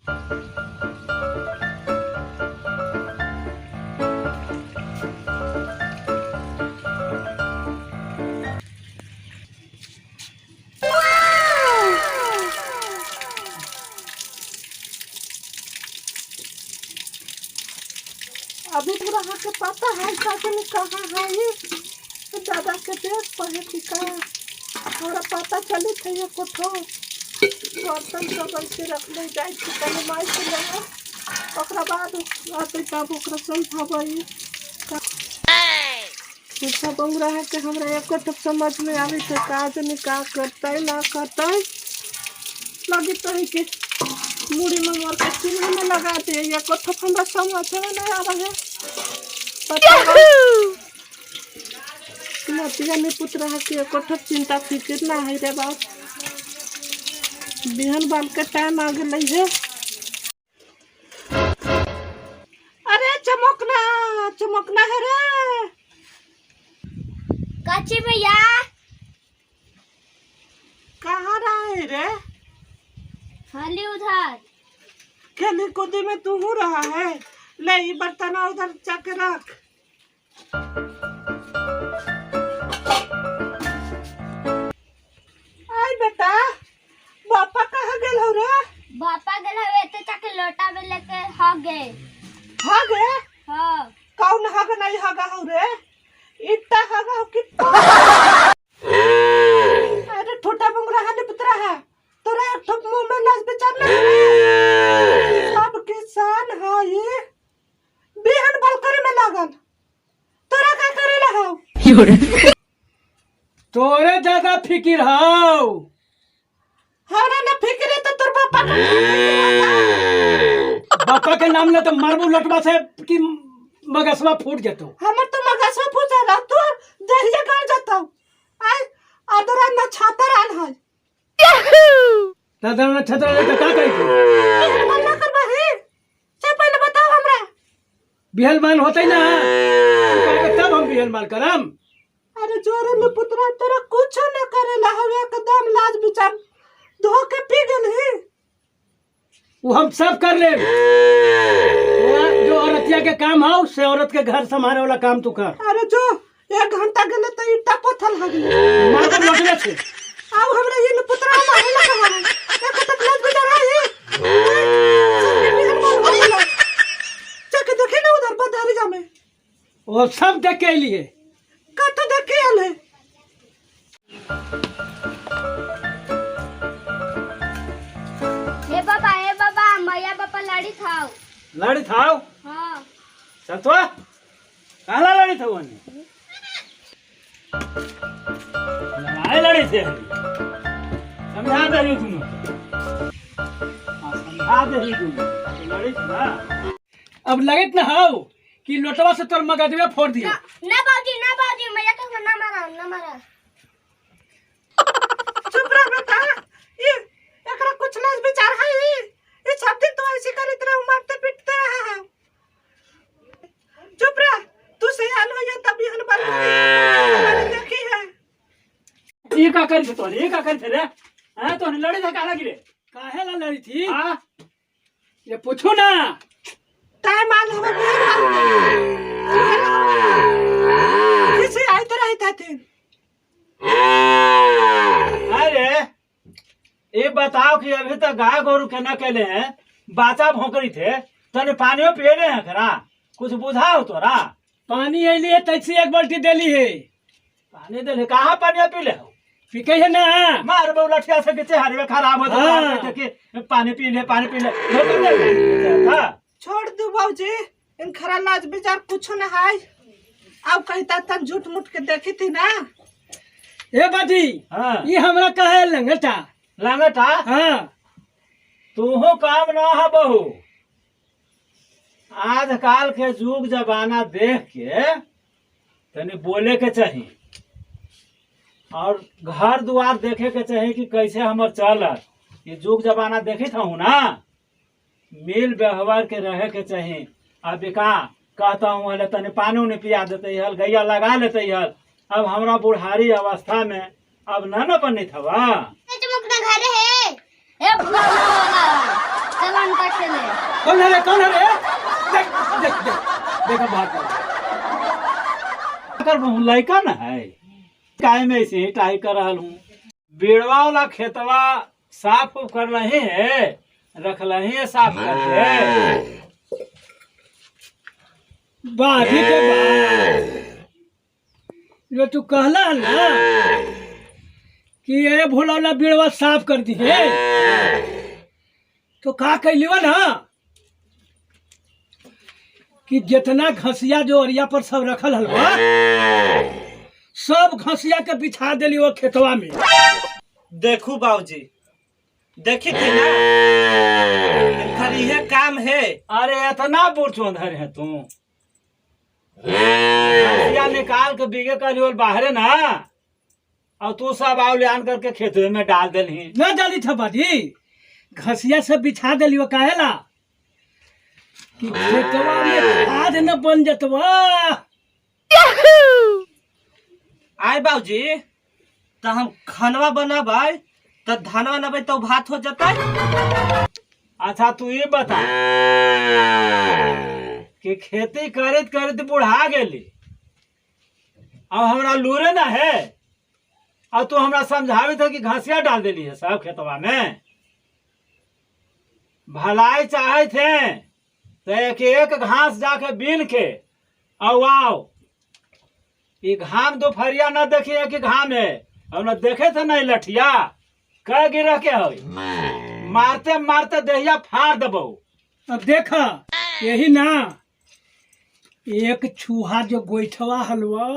अभी पूरा अहाँ के पता है चाची कहाँ है ये तो दादा के देख पहे कि का हमरा पता चली थे ये कोठो बर्तन सब ऐसे रखले जाए छी पहले माई से लेबै, ओकरा बाद आते तब ओकरा समझाबै। सब बौरा है के हमरा एको ठोप समझ में आवे थे का जाने का करतै ना करतै। लगी तो है कि मुड़ी में मोर के चिन्ह में लगा दे, एको ठोप हमरा समझ में नहीं आवे है। नतिया में पुत्र है कि एको ठोप चिंता फिक्र ना है रे बाप। बिहन बाल के टाइम आ गेलै है। अरे चमकना चमकना है रे। काची भैया कहाँ रहा है रे? हाली उधर खेली कूदी में तू हो रहा है। ले ये बर्तन उधर जाके रख। आई बेटा, बापा कहाँ गेल हो रे? बापा गेल हवे तो जाके लोटा में लेके हग गए। हग गए? हाँ। कौन हग नहीं हगा हो रे? इतना हगा हो कि अरे ठोटा बुंगरा हाले पुत्रा है तोरा एक ठोप मुंह में लाज बेचार ना। सब किसान है ये बिहन बल करे में लागल, तोरा का करे ला हो? तोरे ज्यादा फिकिर हौ। हमरा ना फिक्र है तो तोर बापा का। बापा के नाम ले तो मारबू लटवा से कि मगसवा फूट जतो। हमर तो मगसवा फूट जाला, तोर देहिया गल जतो। आय अदरा ना छातर आल है। दादा ना छातर आल तो का करी तू? बिहन बाल ना करबा हे? से पहले बताओ हमरा। बिहन बाल होतै ना तब हम बिहन बाल करम। अरे जोरे में पुत्रा तोरा कुछ न करेला हवे, एकदम लाज विचार धो के पी गेल ही। वो हम सब कर ले। जो औरतिया के काम हो से औरत के घर संभाले वाला काम तू कर। अरे जो एक घंटा गेले तो ईटा पत्थर लग गेले। मार के लौटले छे। आउ हमरा ये पुत्रा मारे लगा हवे, एक तक लाज विचार है ये। जाके देखे ना उधर बधारी जामे। वो सब देख के लिए। कत देख के आले? हे बाबा, हे बाबा, मैया बापा लड़ी थाओ। लड़ी थाओ? हाँ। चल तो काला लड़ी थाओ हनी? लड़ाई लड़ी थे हनी। समझा दे रही तुम। हाँ, समझा दे रही तुम। लड़ी थी ना। अब लगत ना हो कि लोटवा से तोर मगजवे फोड़ दिया। ना बाबूजी, ना बाबूजी, मैया के ना मारा, ना मारा। चुप रह बेटा, ये एकरा कुछ लाज विचार है ये। ये सब दिन तो ऐसे करत रहा, मारते पीटते रहा है। चुप रह, तू सयान हो या तभी हन बाल हमारे देखी है। ये का करी थे तोने, ये का करी थे रे? हाँ, तोने लड़ी था काला गिरे? काहे ला लड़ी थी? हाँ? ये पूछो ना। टाइम आल हवे बिहान बाल के। किसी आए तो रहता थे। अरे ये बताओ कि अभी तक गाय गोरू के न केले हैं, बाचा भोंकरी थे, तने पानियो पियले हैं खरा? कुछ बुझाओ तोरा? पानी अली है तैसी एक बाल्टी देली है। पानी देली? कहाँ पानी पीले हो? पीके है ना। मार बहु लठिया से के चेहरे खराब हो हाँ। जाता कि पानी पी ले, पानी पी ले। था। छोड़ दो बाबूजी, इन खरा लाज बेजार कुछ न है। अब कहता तन झूठ मूठ के देखी थी ना। ए बाजी, हाँ। ये हमरा कहे लंगटा। लंगटा? हाँ। तूहो काम ना है बहू। आजकल के जुग जमाना देख के तनी बोले के चाहिए और घर द्वार देखे के चाहिए कि कैसे हमर चलत। ये जुग जमाना देखी था हूँ ना, मिल व्यवहार के रहे के चाहिए। अब का कहता हूँ हले तनी पानी उनी पिया देते हल, गैया लगा लेते हल। अब हमरा बुढ़ारी अवस्था में अब ना न बनी थवा। चमकना घर है। ए भगवान वाला। चल अंटा खेले। कौन है रे, कौन है रे? देख देख देख देखो बात कर लड़का न है काय में ऐसे ही टाई कर रहा हूँ। बेड़वा वाला खेतवा साफ उफ कर रहे है, रख रहे है साफ करके। बाजी के बाद जो तू कहला ना कि ये भोला बिड़वा साफ कर दी है, तो का कैली ना कि जितना घसिया जो अरिया पर सब रखल हलवा सब घसिया के बिछा देली वो खेतवा में। देखू बाबूजी, देखी थी ना इनकर इहे काम है। अरे इतना बुढ़ है तू, घसिया निकाल के बीगे कर बाहरे ना, और तू सब आव ले आन करके खेतवे में डाल देली। ना डाली था बाजी, घसिया सब बिछा देली वो काहेला कि खेतवा में खाद न बन जतवा। आए बाबूजी तो हम खानवा बनाबै तो धानवा नबै तो भात हो जतै। अच्छा तू ये बता कि खेती करत करत बुढ़ा गेली, अब हमरा लूरे ना है, और तू हमरा समझावे था कि घासिया डाल देली है सब खेतवा में। भलाई चाहे थे तो एक एक घास जाके बीन के और आओ, ये घाम दोपहरिया न देखिए कि घाम है, और न देखे थे नहीं लठिया क गिरह के हो, मारते मारते देहिया फाड़ देबो। अब देखा यही ना एक चूहा जो गोईठवा हलवा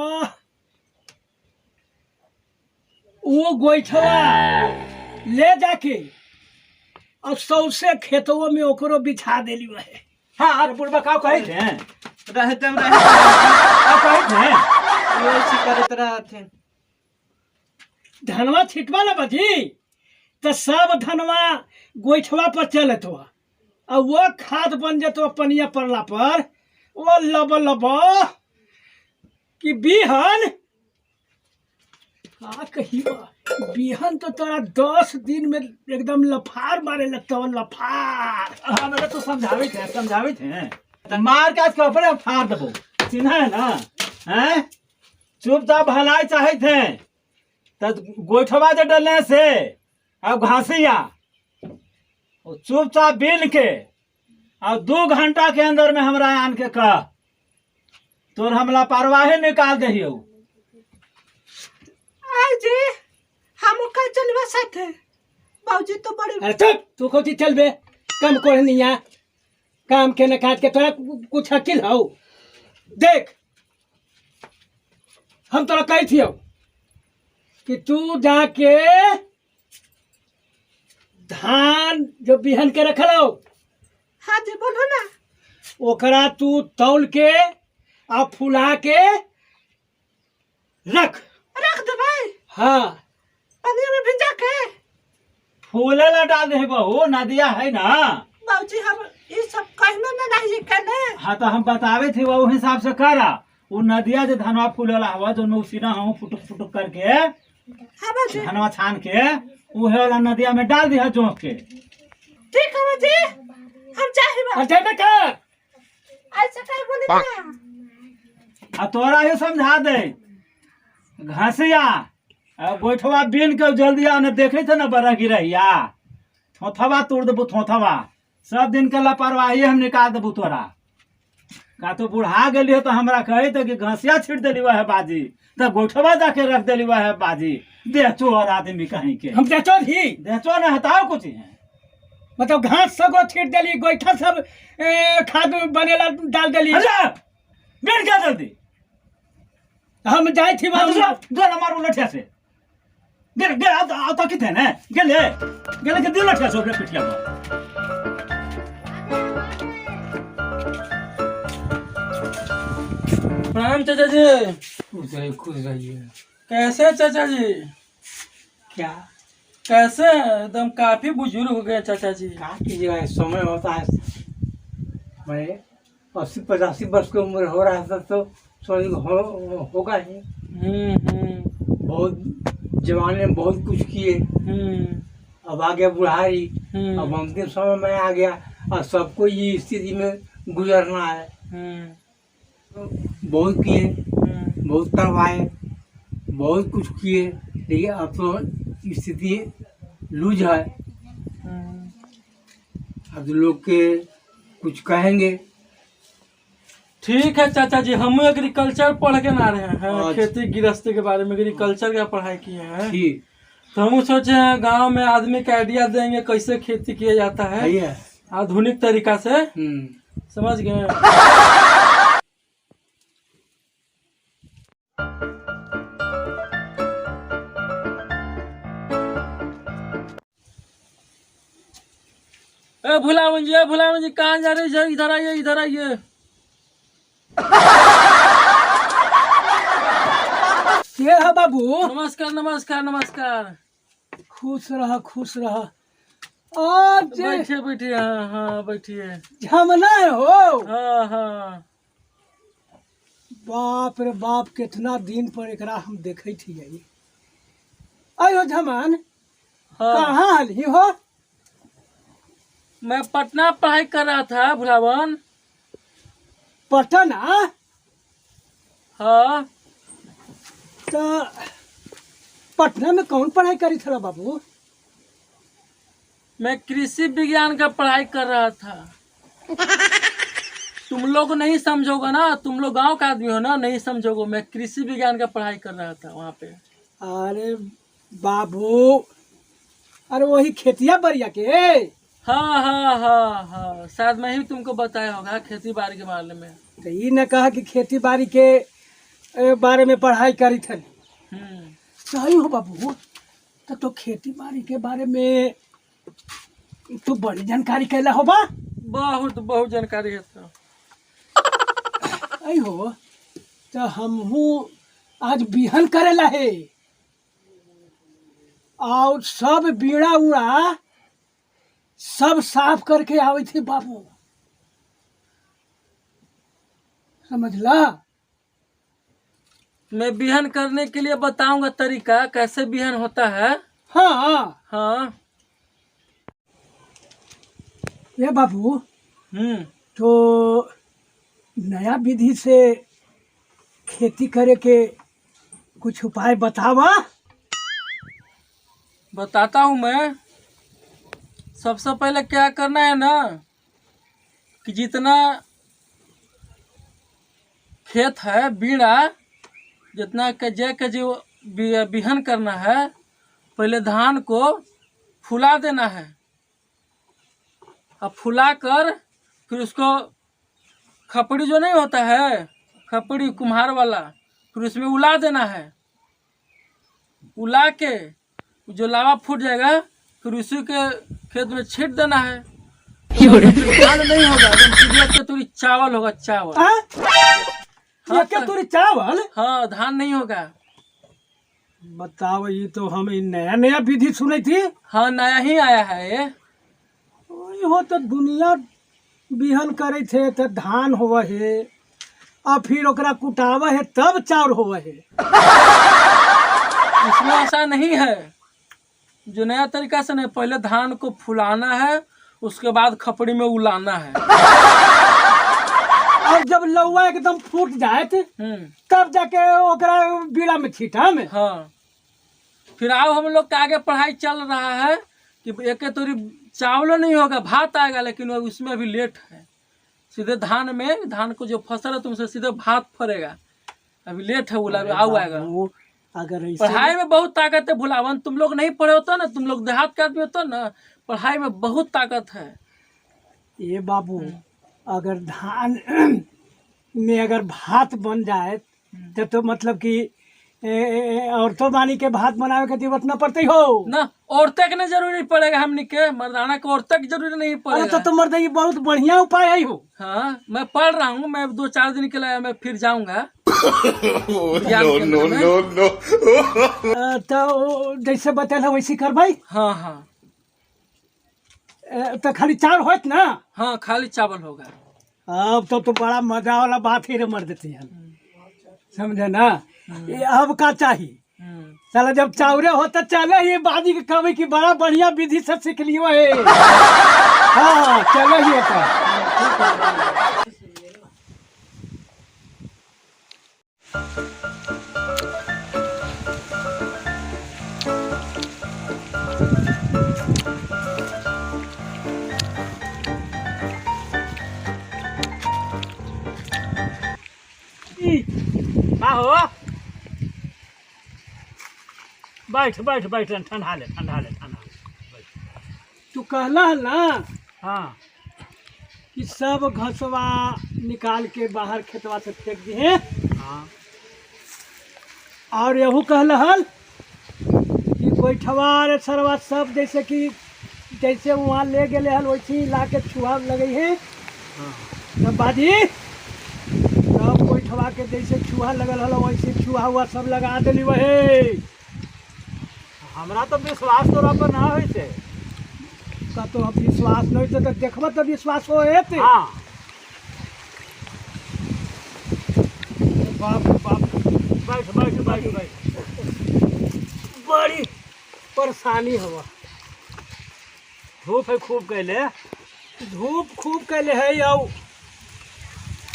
वो गोईठवा ले जाके और सौसे खेतों में ओकरो बिछा देली है। हाँ अरे बुढ़बा का कहे थे रहते हम का कहे थे ऐसे करत रहते। धनवा छिटवा ना बजी तो सब धनवा गोईठवा पर चलत हुआ और वो खाद बन जतो पनिया पड़ला पर वो लब लब कि बिहन का कही बिहन तो तोरा 10 दिन में एकदम लफार मारे लगता हो लफार। हाँ मेरा तो समझावे थे समझावे थे तो मार के आज कपड़े फाड़ देबो, चिन्ह है ना हैं? चुपचाप भलाई चाहे थे तो गोईठवा जो डलने से अब घासिया चुपचाप बीन के और 2 घंटा के अंदर में हमरा आन के कह तोर हम लापरवाही निकाल दहियो। आय जी हम का चलबा साथे बाबूजी तो बड़े। अरे चुप तू कौची चलबे कम कोहनिया काम के न काज के तोरा कुछ अकिल हो। देख हम तोरा कही थियो कि तू जाके धान जो बिहन के रखल हो, हाँ जी बोलो ना, ओकरा तू तौल के आ फुला के रख रख देबै। हाँ पानी में भिजा के फूले ला डाल दे बहू, नदिया है ना बाबूजी हम ये सब कहनो ना नहीं कहने। हाँ तो हम बतावे थे वो हिसाब से करा, वो नदिया जो धनवा फूले ला हवा जो उसीना हूँ फुटुक फुटुक करके हाँ बाबूजी धनवा छान के उहे वाला नदिया में डाल दिया जोंक के। ठीक है बाबूजी हम चाहे अच्छा बेटा ऐसे कह बोली ना। आ तोरा ही समझा दे घसिया गोईठवा बीन के जल्दी आ न देखे थे ना बड़ा गिरहिया थोथवा तोड़ देबो थोथवा, सब दिन के लापरवाही हम निकाल देबो तोरा। का तो बुढ़ा गेली है तो हमरा कहे थे कि घसिया छीट देली वह बाजी तो गोईठवा जाके रख देली वह बाजी, देचो और आदमी कहीं के हम देचो ही देचो न हटाओ कुछ है मतलब घास सब छीट देली गोईठा सब खाद बनेला डाल देली। अरे बीन के जल्दी हम जाए थी जो न मारू लठिया से गेल गेल आ तो किथे ने गेले गेले के दिल लठिया से ओकरे पिटिया में। प्रणाम चाचा जी। खुश रहिए खुश रहिए। कैसे चाचा जी? क्या कैसे हैं? एकदम काफी बुजुर्ग हो गए चाचा जी। क्या कीजिएगा, समय होता है। मैं 80-85 वर्ष की उम्र हो रहा था तो स्वाभाविक होगा ही। बहुत जवान ने बहुत कुछ किए, अब आ गया बुढ़ारी। अब अंतिम समय में आ गया और सबको ये स्थिति में गुजरना है। बहुत किए, बहुत करवाए, बहुत कुछ किए, लेकिन अब तो स्थिति लूज है। अब लोग के कुछ कहेंगे। ठीक है चाचा जी, हम एग्रीकल्चर पढ़ के ना रहे हैं। अच्छा। खेती गृहस्थी के बारे में एग्रीकल्चर का पढ़ाई किए हैं। ठीक तो हम सोचे हैं गांव में आदमी का आइडिया देंगे कैसे खेती किया जाता है सही है। आधुनिक तरीका से। समझ गए। ए भुलावन जी, ए भुलावन जी, कहाँ जा रहे हैं? इधर आइए, इधर आइए। के है बाबू? नमस्कार नमस्कार नमस्कार। खुश रह, खुश रह। आज बैठिए बैठिए, हाँ हाँ बैठिए। झमना है हो? हाँ हाँ। बाप रे बाप, कितना दिन पर एकरा हम देखे थी। आयो झमन। हाँ। कहाँ हली हो? मैं पटना पढ़ाई कर रहा था भुलावन। पटना? हाँ। तो पटना में कौन पढ़ाई करी था बाबू? मैं कृषि विज्ञान का पढ़ाई कर रहा था। तुम लोग नहीं समझोगे ना, तुम लोग गांव का आदमी हो ना, नहीं समझोगे। मैं कृषि विज्ञान का पढ़ाई कर रहा था वहाँ पे। अरे बाबू, अरे वही खेतिया बरिया के? हाँ हाँ हाँ हाँ, शायद मैं ही तुमको बताया होगा खेती बाड़ी के बारे में। तो ई न कहा कि खेती बाड़ी के बारे में पढ़ाई करी थी। सही हो बाबू, तो खेती बाड़ी के बारे में तू बड़ी जानकारी कैला हो बा। बहुत बहुत जानकारी है तो। आई हो, तो हमहू आज बिहन करेला है और सब बीड़ा उड़ा सब साफ करके आवे थे बाबू, समझला? मैं बिहन करने के लिए बताऊंगा तरीका कैसे बिहन होता है। हाँ। हाँ। ये बाबू, तो नया विधि से खेती करे के कुछ उपाय बतावा। बताता हूँ मैं। सबसे पहले क्या करना है ना कि जितना खेत है बीड़ा जितना के जे के जो बिहन करना है, पहले धान को फुला देना है। अब फुला कर फिर उसको खपड़ी जो नहीं होता है, खपड़ी कुम्हार वाला, फिर उसमें उला देना है। उला के जो लावा फूट जाएगा फिर उसी के खेत में छींट देना है। धान नहीं होगा, एकदम सीधे के तुरी चावल होगा, चावल। हाँ? हाँ, ये क्या तुरी चावल? हाँ, धान नहीं होगा। बताओ, ये तो हम ई नया नया विधि सुनी थी। हाँ, नया ही आया है ये। ओई हो, तो दुनिया बिहन करे थे तो धान होवे है और फिर ओकरा कुटावे है तब चाउर होवे है। इसमें ऐसा नहीं है, जो नया तरीका से नहीं, पहले धान को फुलाना है, उसके बाद खपड़ी में उलाना है। और जब लौवा एकदम फूट जाए तब जाके ओकरा बीड़ा में छीटा में। हाँ, फिर आओ हम लोग का आगे पढ़ाई चल रहा है कि एक तोरी चावलो नहीं होगा, भात आएगा, लेकिन वो उसमें अभी लेट है। सीधे धान में, धान को जो फसल है तुमसे सीधे भात फरेगा, अभी लेट है, वो आऊ आएगा। वो अगर ऐसे पढ़ाई में बहुत ताकत है भुलावन, तुम लोग नहीं पढ़े होते ना, तुम लोग देहात के आदमी होते ना, पढ़ाई में बहुत ताकत है। ये बाबू, अगर धान में अगर भात बन जाए तब तो मतलब कि औरतों बानी के भात बनावे के जरूरत न पड़ते हो। ना, औरतें के नहीं जरूरी पड़ेगा, हमनी के मर्दाना के औरतें के जरूरी नहीं अरे पड़ेगा। तो मर्द ये बहुत बढ़िया उपाय है हो। हाँ, मैं पढ़ रहा हूँ, मैं 2-4 दिन के लिए मैं फिर जाऊंगा। No, no, no, no. तो जैसे बतेला वैसे कर भाई। हाँ हाँ। तो खाली चावल होत ना? हाँ, खाली चावल होगा। अब तो बड़ा मजा वाला बात ही रे मर्द थी, समझे ना? ये अब का चाहिए? साला जब चाउरे होता चले ही बाजी के कहबे कि बड़ा बढ़िया विधि से सीख लियो है। हाँ चले ही होता। का हो? बैठ बैठ बैठ, ठंडा ले ठंडा ले ठंडा ले। तू कहला हल ना हाँ कि सब घसवा निकाल के बाहर खेतवा से फेंक दिहे। हाँ। और यहू कहला हल कि गोइठवा रे सरवा सब जैसे कि जैसे वहाँ ले गेले हल वैसे ही ला के छुआ लगे है। हाँ। तब बाजी सब गोइठवा के जैसे छुआ लगल हल वैसे छुआ हुआ सब लगा देली वहे। हमरा तो विश्वास तोरा पर ना होइ छै। का तो अब विश्वास नहीं तो देखब तो विश्वास होएत। हाँ। बाप रे बाप। बैठ बैठ बैठ बैठ। बड़ी परेशानी हवा। धूप है खूब कैले। धूप खूब कैले है और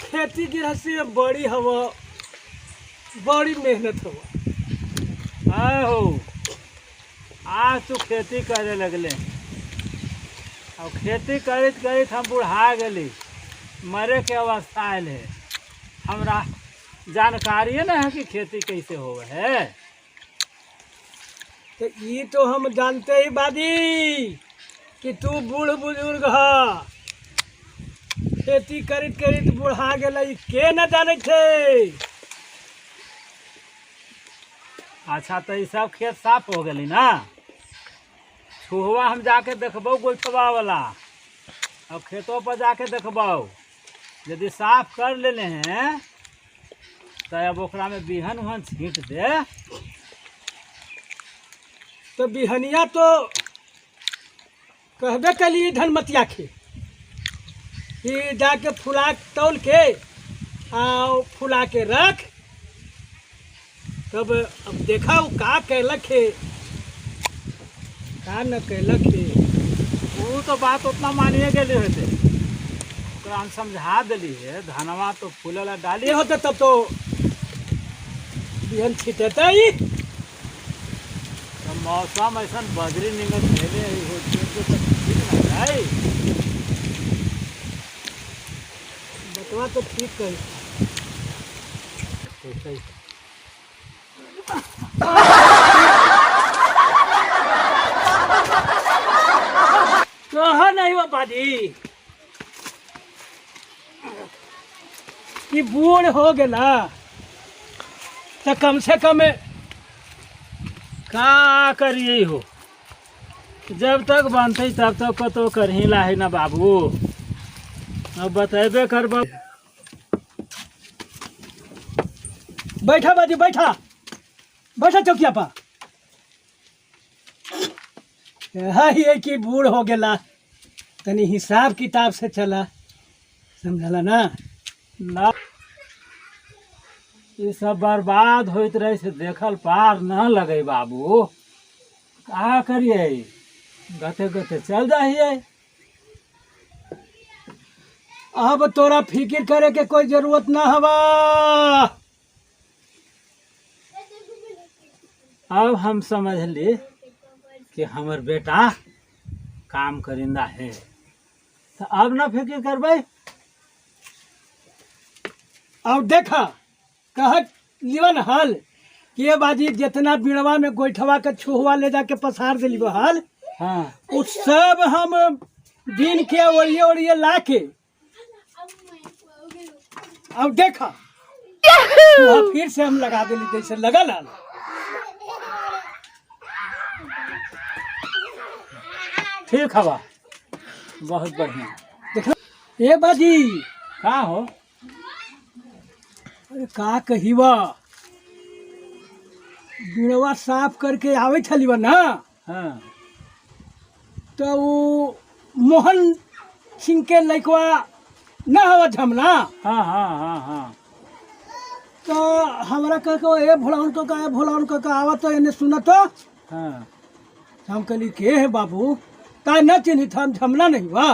खेती गृहस्थी में बड़ी हवा, बड़ी मेहनत हवा। आए हो आज तू खेती करे लगले और खेती करैत करैत हम बुढ़ा गेली, मरे के अवस्था आयल है। हमरा जानकारिए ना है कि खेती कैसे होवे है। तो ये तो हम जानते ही बादी कि तू बूढ़ बुजुर्ग ह, खेती करैत करैत बुढ़ा गेलै, के न जानै छै। अच्छा तो ये सब खेत साफ हो गेली ना? छुहवा हम जाके देखबौ गोइठवा वाला और खेतों पर जाके देखबौ। यदि साफ कर लेले हैं तो अब ओकरा में बिहन उहन छींट दे। तो बिहनिया तो कहबे कली धनमतिया के कि जाके फुला तौल के आ फुला के रख। तब अब देखा वो का कैलक है का न कैलक है। वो तो बात उतना मानिए गेली होते, ओकरा हम समझा देली है। धनवा तो फूले ला डाली ये होते तब तो बिहन छिटेता ही। तो मौसम ऐसा बदरी निंगत भेले हो तो ठीक ना जाए। बतवा तो ठीक कही। कहा नहीं वो बाजी कि बूढ़ हो गेला तो कम से कम का करिए हो, जब तक बनते तब तक कतो करही ला है ना बाबू। अब बतेबे करब। बैठा बाजी बैठा बैठा चौकिया पर। हाँ ये कि बूढ़ हो गेला तनी हिसाब किताब से चला, समझला ना? ना ये सब बर्बाद होइत रहे से देखल पार न लगे बाबू। का करिए, गते गते चल जाइए। अब तोरा फिक्र करे के कोई जरूरत ना हवा। अब हम समझ ली कि हमर बेटा काम करिंदा है, तो अब ना फिक्र करबै। और देखा कह लिवन हाल कि ये बाजी जितना बिड़वा में गोइठवा के छुहवा ले जाके पसार दिली हाल। हाँ। उ सब हम दिन के ओरिए ओरिए ला के अब देखा चूहा फिर से हम लगा दिली जैसे लगल हाल। ठीक हवा, बहुत बढ़िया। देखा ए बाजी का हो? अरे का कहिवा, बिड़वा साफ करके आवे छलिवा ना। हाँ। तो वो मोहन सिंह के लड़कवा ना हवा झमना। हाँ हाँ हाँ हाँ। तो हमरा कह के ए भोलाउन काका, ए भोलाउन काका आवत तो एने सुनत तो। हाँ। हम कहली के है बाबू, ता न चिन्ही हम झमना नहीं बा।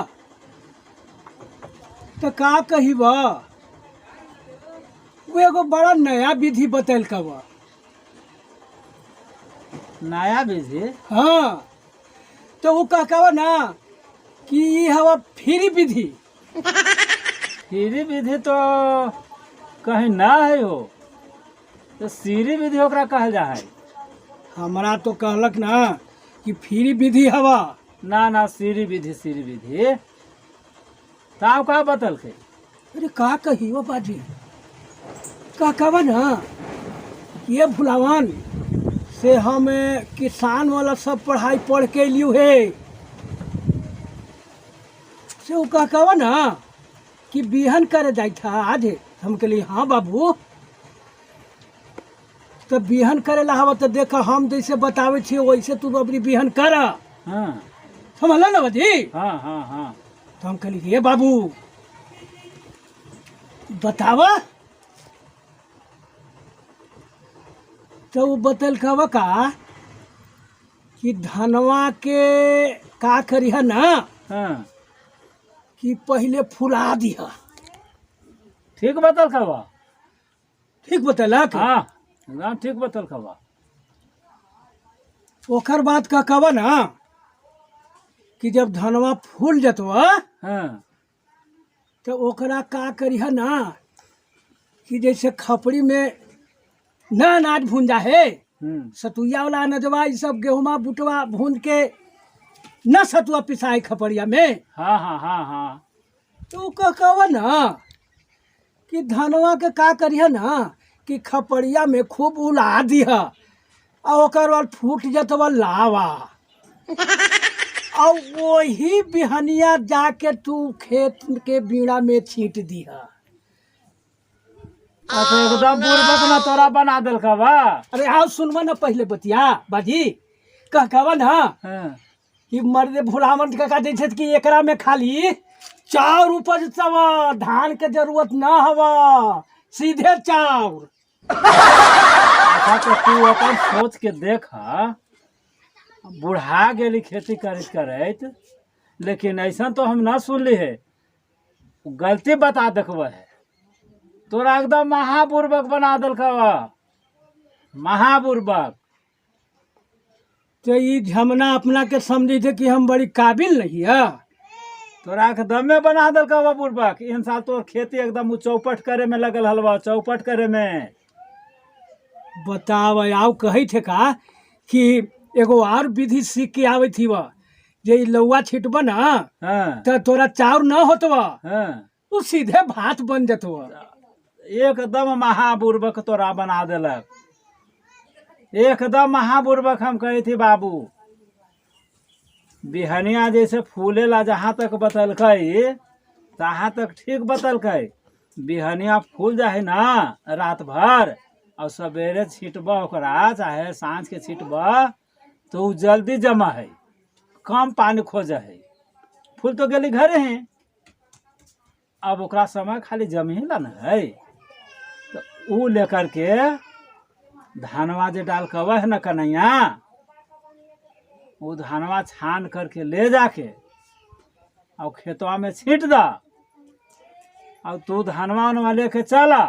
तो का कही बा, वो एगो बड़ा नया विधि बतैल का बा। नया विधि? हाँ, तो वो कह का ना कि ई हवा फ्री विधि। फ्री विधि तो कहीं ना है हो, तो सीरी विधि ओकरा कहल जा है। हमरा तो कहलक ना कि फ्री विधि हवा। ना ना, सीरी विधि, सीरी विधि ताव का बतल के? अरे का कही वो बाजी, का कहवा ना ये भुलावन से हम किसान वाला सब पढ़ाई पढ़ के लियू है। से वो कह कहवा ना कि बिहन करे जाए था आज। हम के लिए हाँ बाबू, तो बिहन करे ला हवा तो देखा हम जैसे बतावे छियै वैसे तू अपनी बिहन कर। हाँ। समझल ना बाजी? हाँ हाँ हाँ। तो हम कहली ये बाबू बतावा। तो वो बतल कहवा का कि धनवा के का करिह ना, हाँ, कि पहले फुला दिह। ठीक बतल कहवा? ठीक बतलक? हाँ एकदम ठीक बतल कहवा। ओकर बाद का कहवा ना कि जब धनवा फूल जतवा, हाँ, तो ओकरा का करिह ना कि जैसे खपड़ी में न अनाज भूंजा है, सतुआ वाला अनजवा ये सब गेहुमा बुटवा भून के न सतुआ पिसाए खपड़िया में। हाँ हाँ हाँ हाँ। तो कह कहवा ना कि धनवा के का करिह ना कि खपड़िया में खूब उला दिह और ओकर बाद फूट जतवा लावा और वही बिहनिया जाके तू खेत के बीड़ा में छींट दिह। अच्छा एकदम बुर्बक ना तोरा बना दिल बा। अरे आओ सुनवा ना पहले बतिया बाजी। कह कहवा ना, हाँ, कि मर्द भुलावन काका जैसे कि एकरा में खाली चाउर उपज तवा, धान के जरूरत ना हवा, सीधे चाउर। अच्छा तो तू अपन सोच के देख, बुढ़ा गेली खेती करैत करैत, लेकिन ऐसा तो हम ना सुनली है। गलती बता देखब है तोरा, एकदम महाबुर्बक बना दिलक महाबुर्बक। तो ये झमना अपना के समझी थे कि हम बड़ी काबिल नहीं है। तोरा के दमे बना दिलक बुर्बक। इन साल तोर खेती एकदम चौपट करे में लगल हलवा, चौपट करे में। बताव आओ कही थे का कि एगो और विधि सीख के आवे थी वह, जे लौआ छिटब ना, हाँ, तो तोरा चाउर न होतवा, हाँ, वो सीधे भात बन जतवा। एकदम महाबुर्बक तोरा बना देलक, एकदम महाबुर्बक। हम कहे थी बाबू बिहनिया जैसे फूले ला जहाँ तक बतलकै तहाँ तक ठीक बतलकै। बिहनिया फूल जाए ना रात भर और सवेरे छिटब ओकरा, चाहे साँझ के छिटब तो उ जल्दी जमा है, कम पानी खोज है। फूल तो गेली घरे हैं, अब ओकरा समय खाली जमी ला न है। तो उ लेकर के धानवा जे डाल के है न कन्हैया, वो धानवा छान करके ले जाके और खेतवा में छींट दा, और तू धानवा उनवा लेके चला।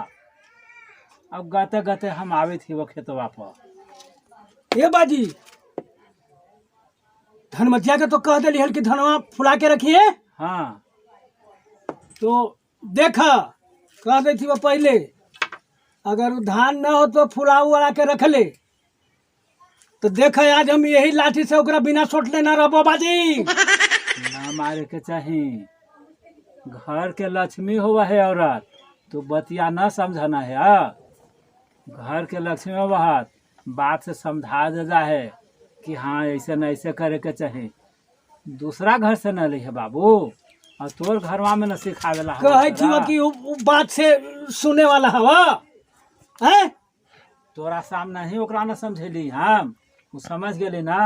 अब गते गते हम आवे थी वो खेतवा पर। ए बाजी धनमतिया के तो कह दिली हल कि धनवा फुला के रखिए। हाँ। तो देखा कह दी थी वो पहले, अगर वो धान न हो तो फुलाऊ वाला के रख ले। तो देख आज हम यही लाठी से ओकरा बिना सोटले ना रहो बाजी। ना मारे के चाही, घर के लक्ष्मी हुआ है औरत, तो बतिया न समझना है। हाँ? घर के लक्ष्मी हुआ है, बात से समझा जा है कि हाँ ऐसे न ऐसे करे के चाही। दूसरा घर से न ली है बाबू, और तोर घरवा में न सिखावेला हवा कहे थी तोरा। कि उ बात से सुने वाला हवा है। तोरा सामने ही ओकरा न समझेली हम, उ समझ गेली ना।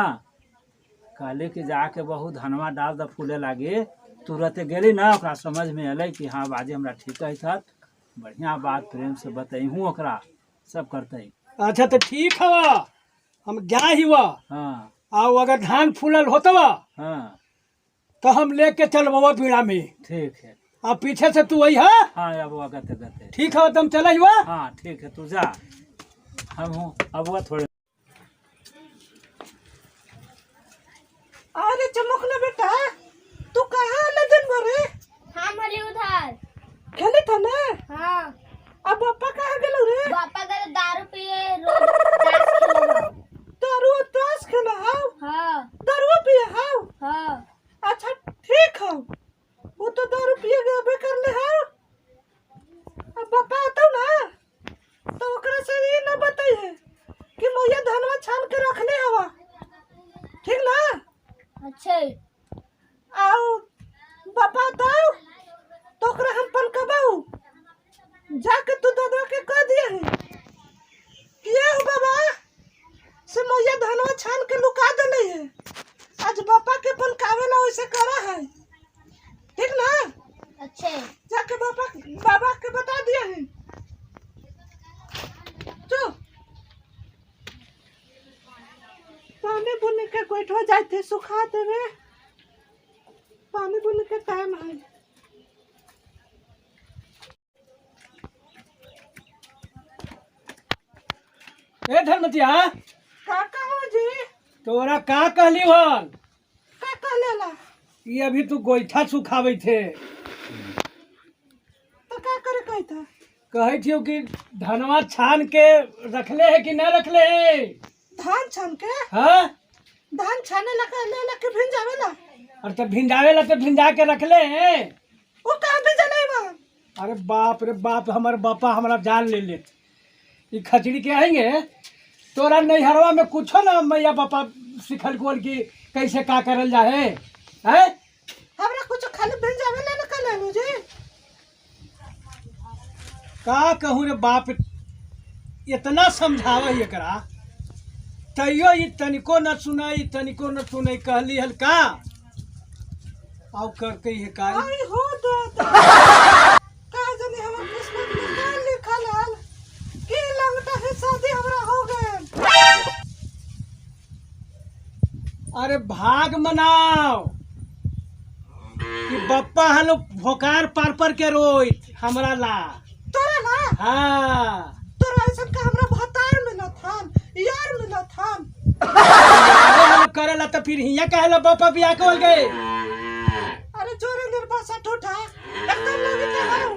कहले कि जाके बहुत धनवा डाल द फूले लागे, तुरंत गेली ना, ओकरा समझ में अलै कि हाँ बाजी हमरा ठीक कहत हत। बढ़िया बात प्रेम से बतैहूँ ओकरा, सब करते। अच्छा तो ठीक हवा, हम जा ही वा। हाँ। आओ अगर धान फूलल होतवा हाँ तो हम लेके चलबवा बीड़ा में। ठीक है। आ पीछे से तू आई है। हाँ अब गते गते। ठीक है, तुम चला हुआ। हाँ ठीक है, तू जा, हम हूँ अब वह थोड़े। अरे चमकला बेटा, तू कहाँ आले दिन भर रे? हम हली उधर खेले था ना? हाँ। अब पापा कहाँ गेलो रे? पापा गए दारू पिए, रोज ताश खेले। दारू ताश खेला हाव? हाँ। दारू पिए हाव? हाँ। अच्छा ठीक हाव, वो तो दारू पिए गए कर ले हाव। अब पापा आता ना तो ओकरा से ये ना बताई है कि मैया धनवा छान के रखले हवा, ठीक ना? अच्छा। आओ बापा बताओ तो ओकरा हम पलकबाऊ जाके तू दादा के कह दिए है कि ये हो बाबा से मैया धनवा छान के लुका देले है, आज बापा के पलकावेला वैसे करा है, ठीक ना? अच्छा। जाके बापा बाबा के बता दिए है। चल पानी बुन के गोइठवा जाते सुखा देवे, पानी बुन के टाइम है। ए धर्मतिया, का कहो जी? तोरा का कहली हन? का कहलेला? ये अभी तू गोइठा सुखावे थे तो का करे कही था? कहे थियो कि धनवा छान के रखले है कि ना रखले है? धान छान के? हाँ। धान छाने लगा ले ला के भिंजावेला। अरे तो भिंजावेला तो भिंजा के रखले है। वो कहाँ भिंजले बा? अरे बाप रे बाप, हमारे बापा हमारा जान ले लेत। ये खचड़ी के आएंगे तोरा नैहरवा में कुछो ना मैया बापा सिखल कोल की कैसे का करल जाहे है? हमरा कुछ खाली भिंजावेला ना कहले जी। का कहूँ रे बाप, इतना समझावे एकरा तैयो ये तनिको न सुनाई, तनिको न सुनाई। कहली हल का आउ करके ये का आई हो दादा, का जाने हमर किस्मत में का लिखल हल कि लंगटा से शादी हमरा हो गए। अरे भाग मनाओ कि बप्पा हलो भोकार पार पर के रोइत हमरा ला। तोरा ला? हाँ। तोरा ऐसा का हमरा भतार मिलत हन, यार मिलत हन। हम करेला तो फिर हिया कहला बापा बियाह के गए। अरे जोरे निर्बासा ठूठा एकदम लगे के हो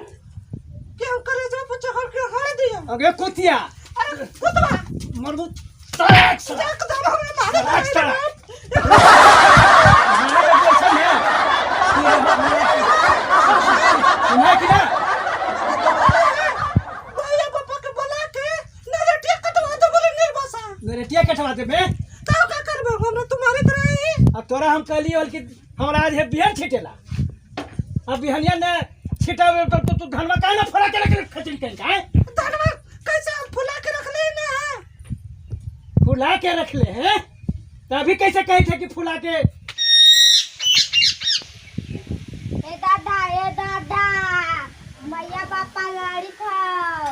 कि हम कलेजवा पर चढ़ के हर दिया। अगे कुतिया। अरे कुतवा मरदू तड़क से। एकदम हमरा मारे तड़क से। सुना कि ना? भैया पापा के बोला के नरेटिया कटवा दो बोले निर्बासा। नरेटिया कटवा दे बे? का का करबो हमरा तुम्हारे तरह ही। अब तोरा हम कहली हल कि हमरा आज है बिहन छिटेला, अब बिहनिया ने छिटावे पर तो तू धनवा काहे ना फुला के रख खचड़ी कहीं का? धनवा कैसे हम फुला के रख ले ना? फुला के रख ले हैं तभी कैसे कहे थे कि फुला के। ए दादा, ए दादा, मैया बापा लड़ी खाओ,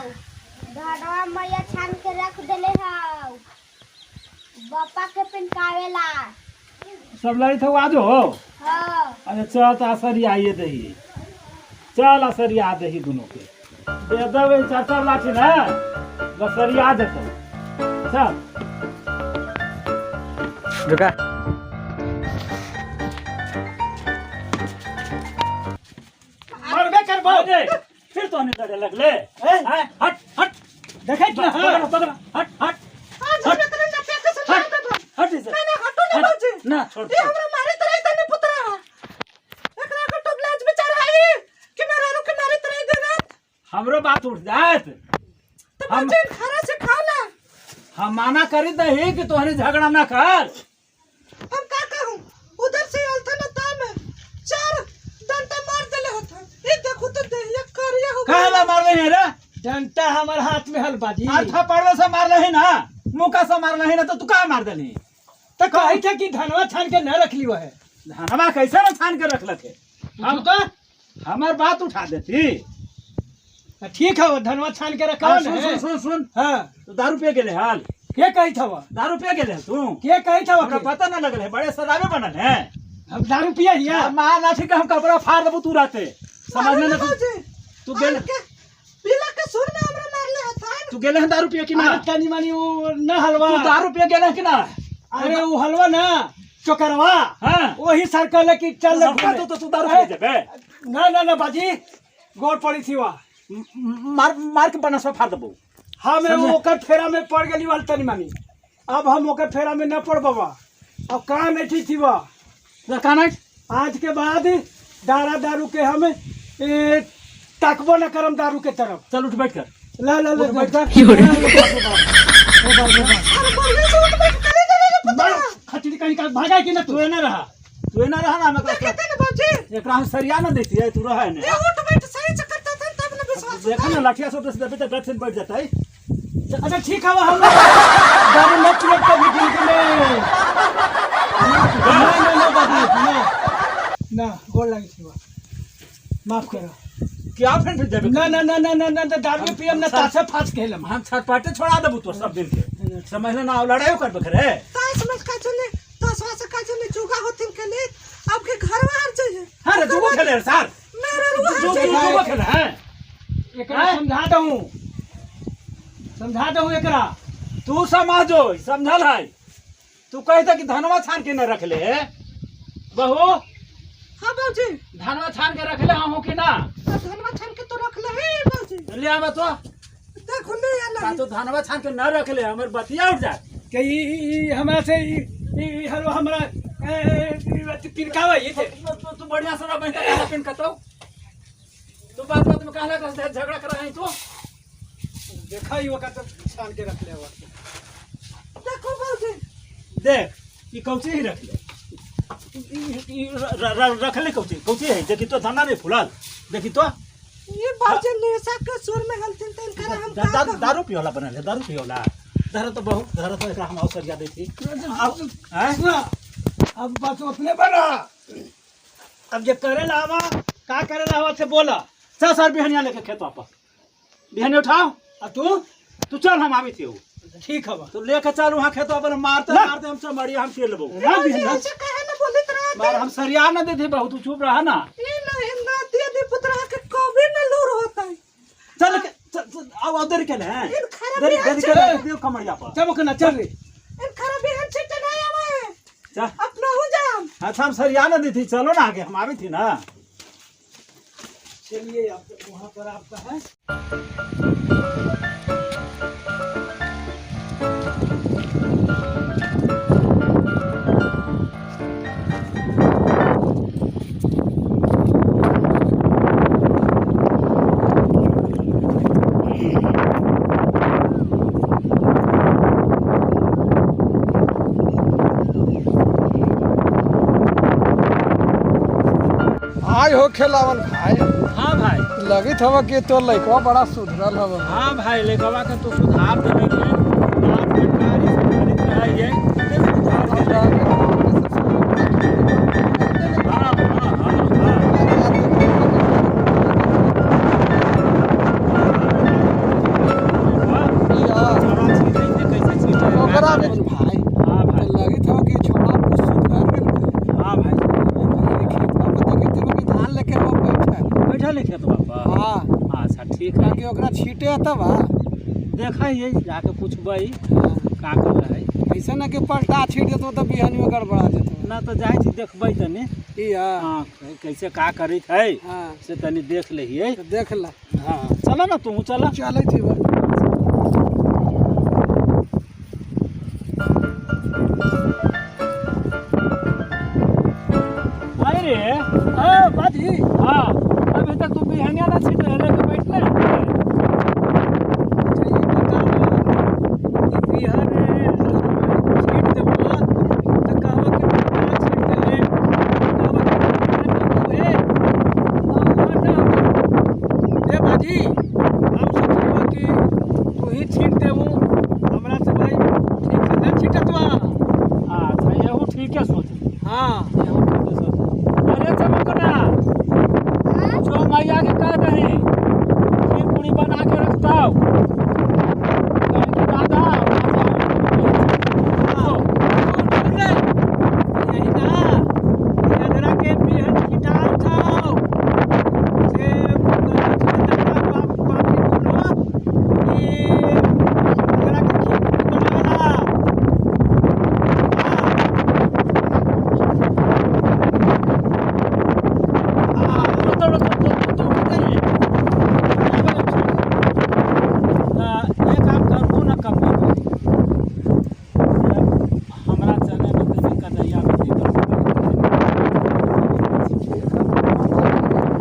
धनवा मैया छान के रख देले हौ बापा के पिनकावेला। सब लड़ी था आज हो? हाँ। अच्छा चल तो असरी आइए दही, चल असरी आ दही दोनों के दे दे चार चार लाठी ना बस आ देते। चल रुका। मरबे करबो फिर तो नहीं लड़े लगले। हट हट देखे ना। पकड़ पकड़ हट हट हट हट इसे। ना हटो ना बाबूजी ना छोड़। ये हमरा मारे तरह तने पुत्रा एकरा के टोबलाज बेचारा है कि मेरा रुक मारे तरह दे रात हमरो बात उठ जात तो बाबूजी खाना से खा ला। हम माना करी दही कि तोहरे झगड़ा ना कर। हम का कहूं उधर से अलथा ना ताम चार डंडा मार देले होता। ये देखो तो देहिया करिया हो काहेला मार रहे हैं रे? डंडा हमार हाथ में हल बाजी। अर्था पड़वे से मार रहे ना, मुका से मार रहे ना, तो तू का मार देली? तो कहे थे कि धनवा छान के न रख लियो है। धनवा कैसे न छान के रख लथे? हम तो हमार बात उठा देती। ठीक है धनवा छान के रखा। सुन सुन सुन सुन। हाँ तो दारू पिए गेले हाल के कही था? दारू पिए गेले तू? के कही था? हमरा पता ना लगल है, बड़े शराबे बनल है। हम दारू पिए हिया मार लाठी के हम कपड़ा फाड़ देबू तू राते, समझ में ना? तू गेल पीला के सुर में हमरा मारले हथान। तू गेले हन दारू पिए कि ना? तनी मानी वो ना हलवा। तू दारू पिए गेले कि ना? अरे वो हलवा ना चोकरवा। हां वही सर कहले कि चल तो तू दारू पिए जेबे। ना ना ना बाजी गोड़ पड़ी थी वा मार मार के बनसवा फाड़ देबू। हम ओकर फेरा में पड़ गेली वाल तनी मानी, अब हम ओकर फेरा में न पड़ बाबा। अब कहाँ नहीं थी वा कान आज के बाद दारा दारू के हम तकबो न करम दारू के तरफ। चल उठ बैठ कर। ला ला ला बैठ कर। खचड़ी कहीं का भागा कि ना? तू ना रहा, तू ना रहा ना हम देखते ना बाबूजी एकरा हम सरिया ना देती है, तू रहा है ना। ए उठ बैठ सही से करता था तब ना विश्वास। देखा ना लाठिया से दबे तो बैठ से बैठ जाता है। अच्छा ठीक है हम दारू न पिए कभी जिंदगी में। ना ना ना बाबू ना ना गोड़ लगी थी माफ करो। क्या फिर फिर देबे? ना ना ना ना ना ना दारू पियम ना तासे फास खेलम। हम छटपटे छोड़ा देबू तो सब दिन के समझ ले ना, लड़ाई करबे करे तास में का चले तासवा से का चले जुगा होतिन के ले अब के घरवा हार जाइए। हां रे जुगो खेले सर मेरे रुआ जुगो खेले है। एकरा समझा दहूं, समझा दहूं एकरा। तू समझो समझल है। तू कहता कि धनवा छान के न रख ले बहू। हां बाबूजी धनवा छान के रख ले आहू कि ना? धनवा छान के तो रख ले हे बाबूजी। ले आवा तो देखो ले आला का तो धनवा छान के न रख ले हमर बतिया उठ जा के ई हमरा से ई हलवा हमरा पिनकावा ये थे। तू बढ़िया से ना बहता काला पिन कतौ तू बात बात में कहला कर झगड़ा कर रहा है तू। देखा ही वका तो छान के रख ले वा। देखो बाबूजी देख ई कौची ही रख ले, रख ले कौची कौची है। देखी तो धना नहीं फुलाल, देखी तो ये बाजे नेसा के सुर में हलथिन तन कर हम का दारू पियोला बनल है, दारू पियोला। धर तो बहु धर तो एकरा हम अवसर या देती। हैं अब बस उतने बना। अब जे करे लावा का करे लावा से बोला। चल सर बिहनिया लेके खेत वापस बिहनिया उठाओ। आ तू तू चल हम आवी थी। ठीक है तो लेके चल वहां खेत वापस मारते मारते हम सब मरिया हम चल लेबो। ना बिहनिया ऐसे काहे ना बोलित रहा मार हम सरिया ना देती बहु, तू चुप रहा ना। ई नहीं ना दे दे पुत्र के कभी ना लूर होता है। चल आओ उधर के ले इन खराब देरी के ले देव कमरिया पर चमक ना चल रे। इन खराब हन छिट नहीं आवे चल अपना हो जाम। अच्छा हम सरिया ना देती, चलो ना आगे हम आवी थी ना। चलिए आप वहां पर आपका है। भाई हो खेलावन भाई। हाँ भाई लगित हवा कि तो लइकवा बड़ा सुधरल हवा। हाँ भाई लइकवा के तो सुधार देवे के आप बेकारी से करत रहिए सुधार देवे। हां हां हां ओकरा में भाई। हां भाई लगित हवा कि छोड़ा कुछ सुधार गेल। हां भाई खेतवा पर देखैत हवा कि धान लेके वो बैठल बैठल है खेतवा पर। हां अच्छा ठीक है कि ओकरा छीटे तब देखा ही जाके पूछबै का कर है। ऐसा ना कि पलटा छीट देतो तो बिहानी में गड़बड़ा जेतो ना तो जाय छी देखबै तनी ई हां कैसे का करैत है। हां से तनी देख लहिए तो देख ला। हां चला ना तू चला चलै छी बा। अरे हां बाजी। हां अभी तक तू बिहानिया ना छीट लेके बैठले। छीट देबो त कहबो कि छीट देले, कहबो कि ए ए बाजी हम सोचलियो कि तू ही छीट देबू हमरा से भाई ठीक से ना छीटतवा। अच्छा यहू ठीक है सोच। हां यहू ठीक है सोच। अरे चमकना जो मैया के कह दही खीर पूरी बना के रखता हूँ दादा। यही ना अदरा के बिहन छिटाल थाओ से बाप बाप के बोलो कि अदरा के खेत बनावेला। हां तो तो तो तो करिए एक काम करबो ना कम हमरा चने में तनी कदैया में दिक्कत।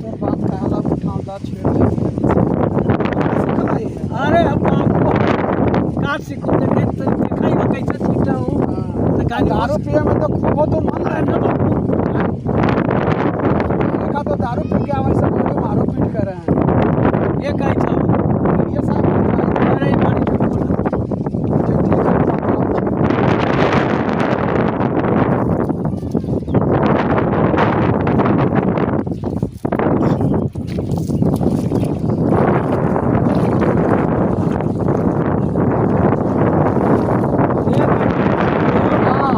तोर बात कहला उठावला छेड़ दे। अरे हम बाबू का सीखू देखे तो देखाई ना कैसे छीटा हूँ तो गाली दारू पिए में तो खूब हो तो मन है ना बाबू। देखा तो दारू पी के आवे सब लोग मारो पीट कर रहे हैं। ये कही था ये साहब अरे बड़ी झूठ बोला। अच्छा ठीक है बाबू, आओ छेड़। हाँ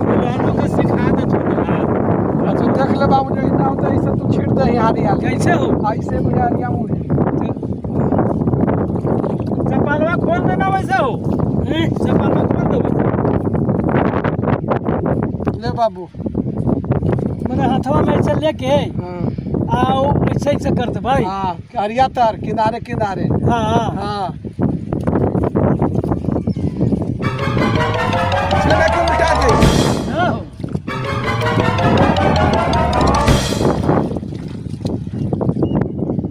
दुल्हनों के सिखा दे तू ना। अच्छा देख ले बाबू जो इतना होता है सब तू छीट दे हारी हारी कैसे हो ऐसे बुझारिया मुझे चपालवा खोल देना वैसे हो चपालवा खोल दो वैसे। ले बाबू। मेरे हाथवा में ऐसे लेके हाँ आओ ऐसे ऐसे करते भाई। हाँ हरिया तर किनारे किनारे। हाँ हाँ हाँ इसमें क्यों उल्टा दे। हाँ।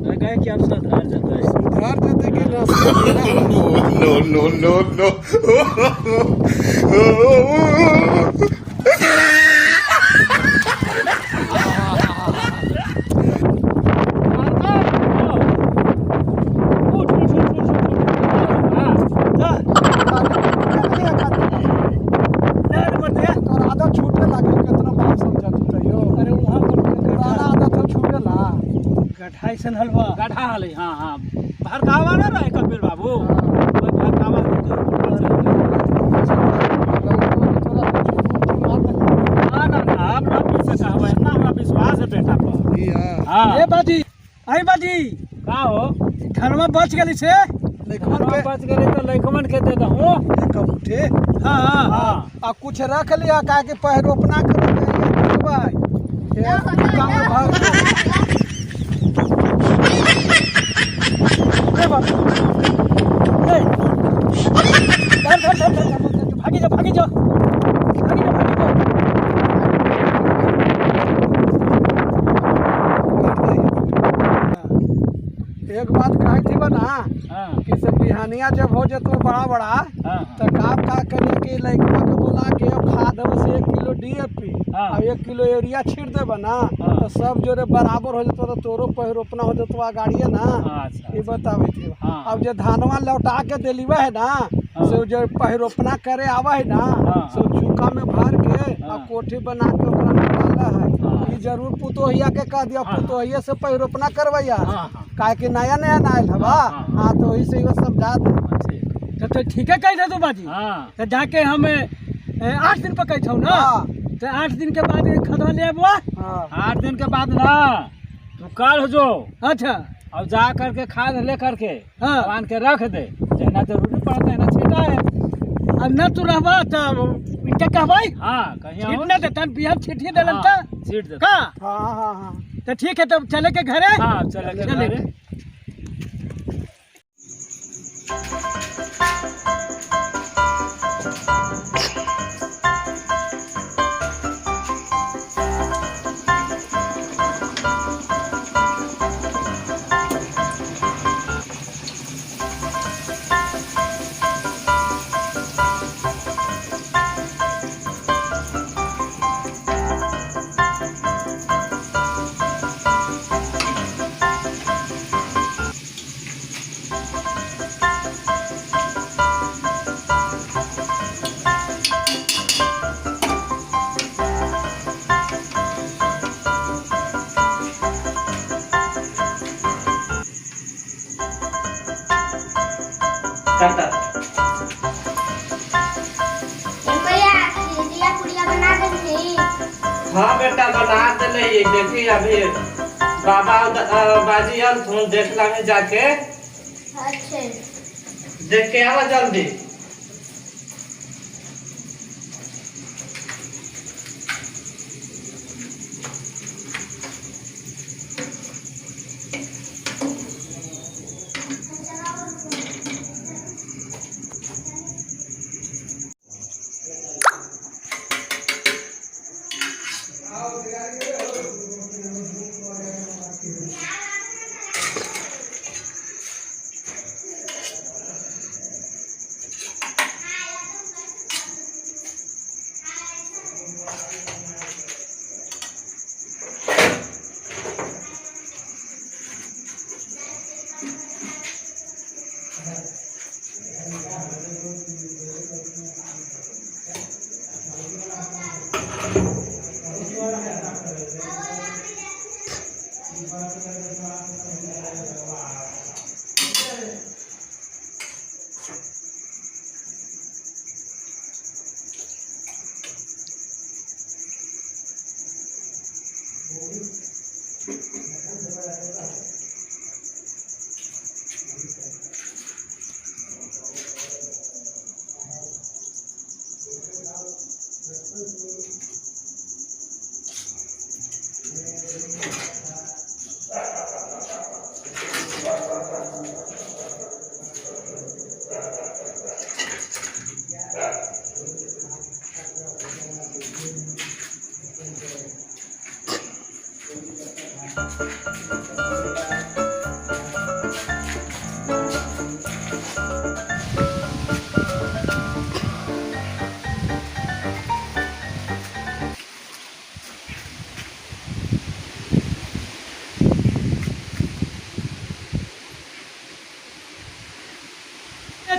लगा है कि आप सुधार जाता है। सुधार देते कि रास्ता No, no, no, no. उठ उठ उठ उठ उठ हाँ, जा ना रे मर दे। तोर आदत छूटे लागे कितना बाप समझा तू तैयो। अरे वहाँ पर पुराना आदत तो छूटे ला। गड्ढा ऐसन हलवा गड्ढा हले। हाँ हाँ भरकावा ना रहे कपिल बाबू, कोई भरकावा तो ना ना ना आप ना पी सका हुआ इतना हमरा विश्वास है बेटा पर। हाँ ए बाजी आई बाजी का हो धनवा बच गेली से। लइकवन के बच गेले तो लइकवन के दे दहूँ। कबूटे। हाँ हाँ हाँ आ कुछ रख लिया का के पहरोपना करो भाई ये काम भर। अरे बाप ए धर धर धर धर धर, भागी जा भागी जा भागी जा भागी जा। एक बात कही थी बना हाँ कि से बिहानिया जब हो जतो बड़ा बड़ा हाँ तो काम का करिए कि लइकवा के बुला के अब खाद से 1 किलो डीएपी हाँ। और 1 किलो यूरिया छीट देबे ना हाँ। तो सब जोरे बराबर हो जतो तो तोरो पहरोपना हो जतो आ गाड़िए ना। अच्छा ये बतावे थे। हाँ। अब जो धानवा लौटा के दिलीवा है ना से जो पहरोपना करे आवा है ना हाँ। से चूका में भर के हाँ। और कोठी बना के ओकरा में डाला है। हाँ। ये जरूर पुतोहिया के कह दिया हाँ। पुतोहिया से पहरोपना करवैया हाँ, हाँ। काहे कि नया नया ना आयल हवा। हाँ, हाँ। हाँ तो वही से इहो समझा दे। ठीक तो ठीक है कही दे तू बाजी। हाँ तो जाके हम 8 दिन पर कही ना हाँ। तो 8 दिन के बाद खदवा ले अबुआ। हाँ 8 दिन के बाद ना तू कल जो अच्छा और जा करके खाद ले करके हाँ। बांध के रख दे जहना जरूरी पड़ता है ना छीटा है। अब न तू रहबा तो इनके कहबाई हाँ कहीं छीट और ना देतन बिहान छीट ही देलन हाँ, त छीट दे। का हाँ हाँ हाँ तो ठीक है तब चले के घरे। हाँ चले के चले। घरे। काटा। भैया खीरिया पुड़िया बना देनी। हाँ बेटा बना देले, देखी अभी बाबा बाजी आल तुम देख लागे जाके। अच्छे देख के आवा जल्दी।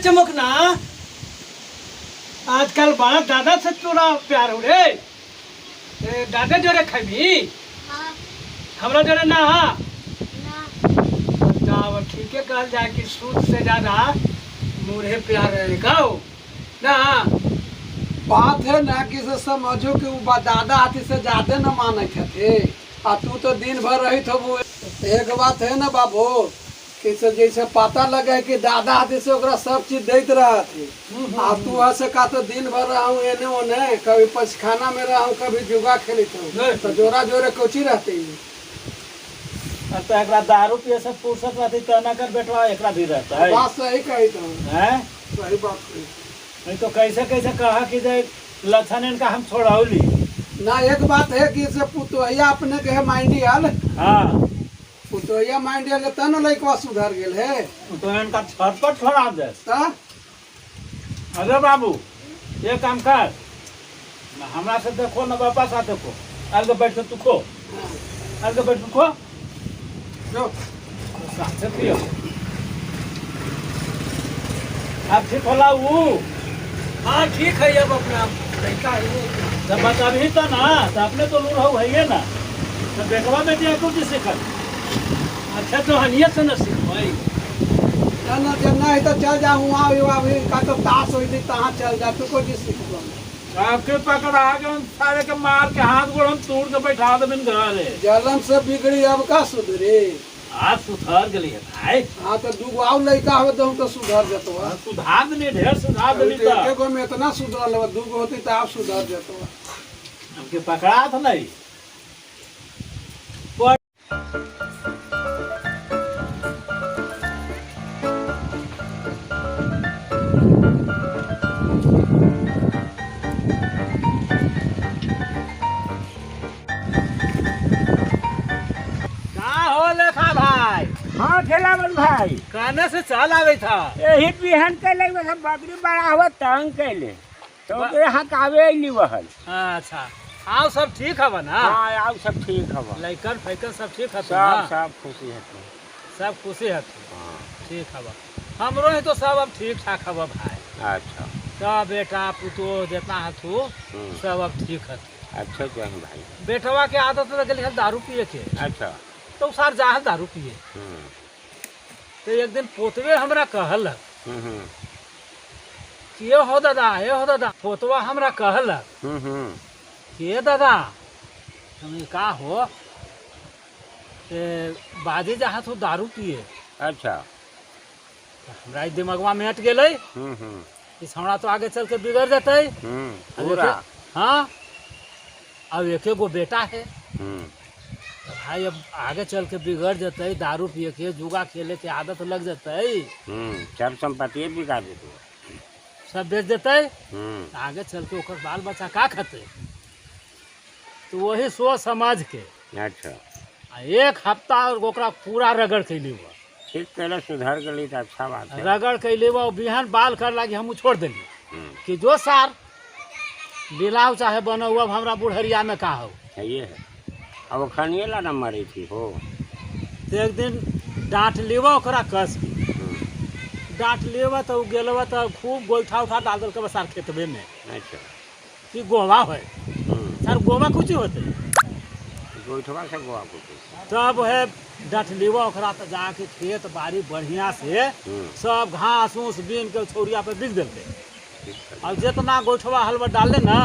चमकना आजकल बड़ा दादा से तोरा प्यार हो रे। दादा जोरे खबी हाँ। हमरा जोरे ना? ना। बताओ ठीक है, कहल जाए कि सूद से ज्यादा मुरे प्यार रहेगा ना। बात है ना कि से समझो कि वो दादा हाथी से ज्यादा न मानत थे, आ तू तो दिन भर रही थो। एक बात है ना बाबू कि से जैसे पता लगे कि दादा हाथी से ओकरा सब चीज देते रहा थी, आ तू ऐसे का तो दिन भर रहा हूँ एने ओने, कभी पचखाना में रहा हूँ, कभी जुगा खेलित हूँ, तो जोरा जोरे कोची रहती। तो एकरा दारू पिए से फुर्सत रहती तो ना कर बेटवा एकरा भी रहता है। बात सही कही तो हैं, सही बात कही। नहीं तो कैसे कैसे कहा कि जे लक्षण इनका हम छोड़ौली ना। एक बात है कि से पुतोहिया अपने के है माइंडियल। हाँ पुतोहिया माइंडियल तन लइकवा सुधर गेल है, तो इनका छत पर छोड़ा दे। अरे बाबू ये काम कर ना, हमरा से देखो ना बापा साथ देखो, अलग बैठ के तू खो, अलग बैठ के खो, जो साथ से पियो। अब ठीक होला वो? हाँ ठीक है, अब अपना लड़का है जब बता तो ना, तो अपने तो लूर हो है ना, तो बेटवा बेटी कुछ सीखल। अच्छा तो हनिया से न सीखवाई ना, जब ना है तो चल जा वहाँ का तो ताश होई थी तहाँ चल जा, तू को जी सीखवा। आपके पकड़ा के हम सारे के मार के हाथ गोड़ हम तोड़ के बैठा देबिन घरे। जलम से बिगड़ी अब का सुधरे? आज सुधर गई है भाई। हाँ तो दूगो आउ लड़का हो तो सुधर जतो। सुधार देनी, ढेर सुधार देनी। तो एक गो में इतना सुधरल हो, दूगो होती तो आप सुधर जतो। हमके पकड़ा था नहीं। हाँ ठेलावन भाई कहने से चल आवे था, यही बिहान कैले बकरी बड़ा हुआ तंग कैले तो हकावे अली वहल। अच्छा आओ सब ठीक हवा ना? हाँ आओ सब ठीक हवा, लइकन फैकन सब ठीक हवा, सब सब खुशी है, सब खुशी है। ठीक हवा, हमरो है तो सब अब ठीक ठाक हवा भाई। अच्छा सब बेटा पुतो जितना हथू सब अब ठीक है। अच्छा जय भाई। बेटवा के आदत लग गई दारू पिए के। अच्छा तो सार जा दारू पिए। तो एक दिन पोतवे हमरा कहल कि ये हो दादा, ये हो दादा, पोतवा हमरा कहलक कि ये दादा हम का हो ए, बाजी जहाँ तू दारू पिए। अच्छा। तो हमरा ई दिमागवा में अट गेलै कि हमरा तो आगे चल के बिगड़ जतै। पूरा। हाँ, अब एक गो बेटा है तो भाई अब आगे चल के बिगड़ जतै, दारू पिए के जुआ खेले के आदत लग जतै, सब संपत्ति बिका देते, सब बेच देतै, तो आगे चल के ओकर बाल बच्चा का खतै। तो वही सोच समझ के अच्छा एक हफ्ता ओकरा पूरा रगड़ कैली हुआ। ठीक कैला, सुधर गई तो अच्छा बात है। रगड़ कैली हुआ, बिहान बाल कर लागी हम छोड़ दिली कि जो सार बिलाव चाहे बना हुआ अब हमरा बुढ़रिया में का हो। सही है। अब खानिए ला ना मरी थी हो। तो एक दिन डांट लेवा ओकरा कस के, डांट लेवा तो गेलवा तो खूब गोईठा उठा डाल दिल के सार खेतबे में। अच्छा। कि गोवा है सर, गोवा कुछ होते गोईठवा से गोवा कुछ। तब है डांट लेवा ओकरा तो जाके खेत बाड़ी बढ़िया से सब घास ऊस बीन के छौरिया पे बिक दिलकै। और जितना गोईठवा हलवा डालले ना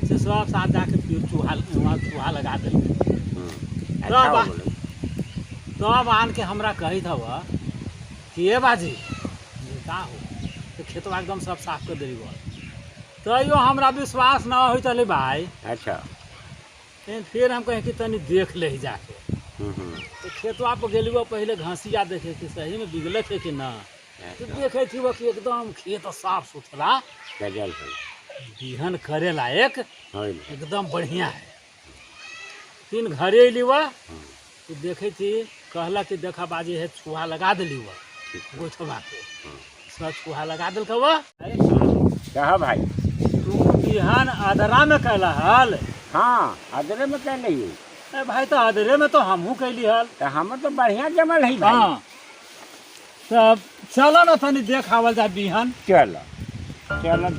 से सब साथ जाके फिर चूहा चूहा लगा दिलकै। तब आन के हमरा कही था कि ये बाजी का हो तो खेतवा एकदम सब साफ कर दिली। तैयो हमरा विश्वास न होइत हलै भाई। अच्छा। फिर हम कहें कि तनी देख ले जाके। तो खेतवा पर गेली पहले घसिया देखे कि सही में बिगलक है कि ना। तो देखे थी कि एकदम खेत साफ सुथरा बिहन करे लायक एकदम बढ़िया है। तीन घरे अली वह तो देखे थी, कहला कि देखा बाजी है चूहा लगा दिली वह गोठवा के सब चूहा लगा दिल वह। कहा भाई तू बिहान अदरा में कहला हल? हाँ अदरे में कहले ए भाई, तो अदरे में तो हमहू कहली हल। तो हम तो बढ़िया जमल है भाई। हाँ तब चलो ना तनी देख आवल जा बिहान। चलो चलो।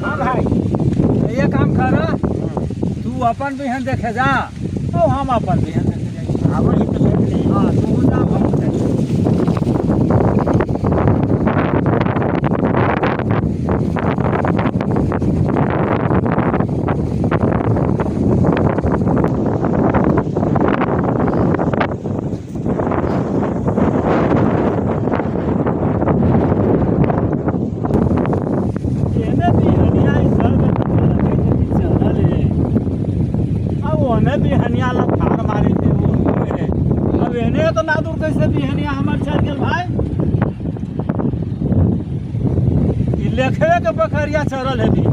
हाँ भाई ये काम कर, तू अपन बिहान देखे जा और हम अपन बिहान देखे जाए। हाँ तू जा हम जाए। तो ना दूर कैसे बिहनिया हमार चल गेल भाई। लेखवे के बकरिया चरल है भी,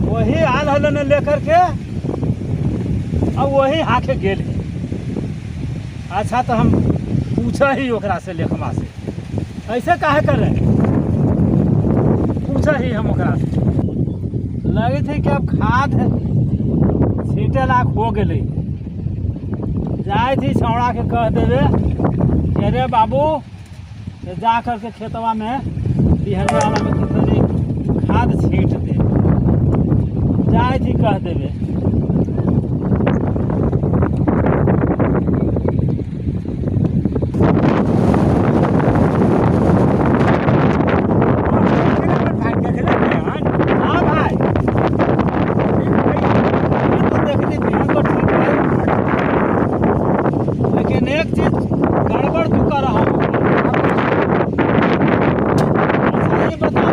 वही आल हल ने लेकर के अब वही हाके गेल है। अच्छा तो हम पूछा ही ओकरा से, लेखवा से ऐसे काहे कर रहे, पूछा ही हम ओकरा से। लगे थे कि अब खाद छींटे लाख हो गई। जाए थी छौड़ा के कह देवे अरे बाबू जा करके खेतवा में बिहनिया वाला में कितनी खाद छींट दे। जाए थी कह देवे। हाँ भाई ये तो देखली बिहान तो ठीक है, लेकिन एक चीज गड़बड़ तू कर रहा हूँ। अच्छा ये बता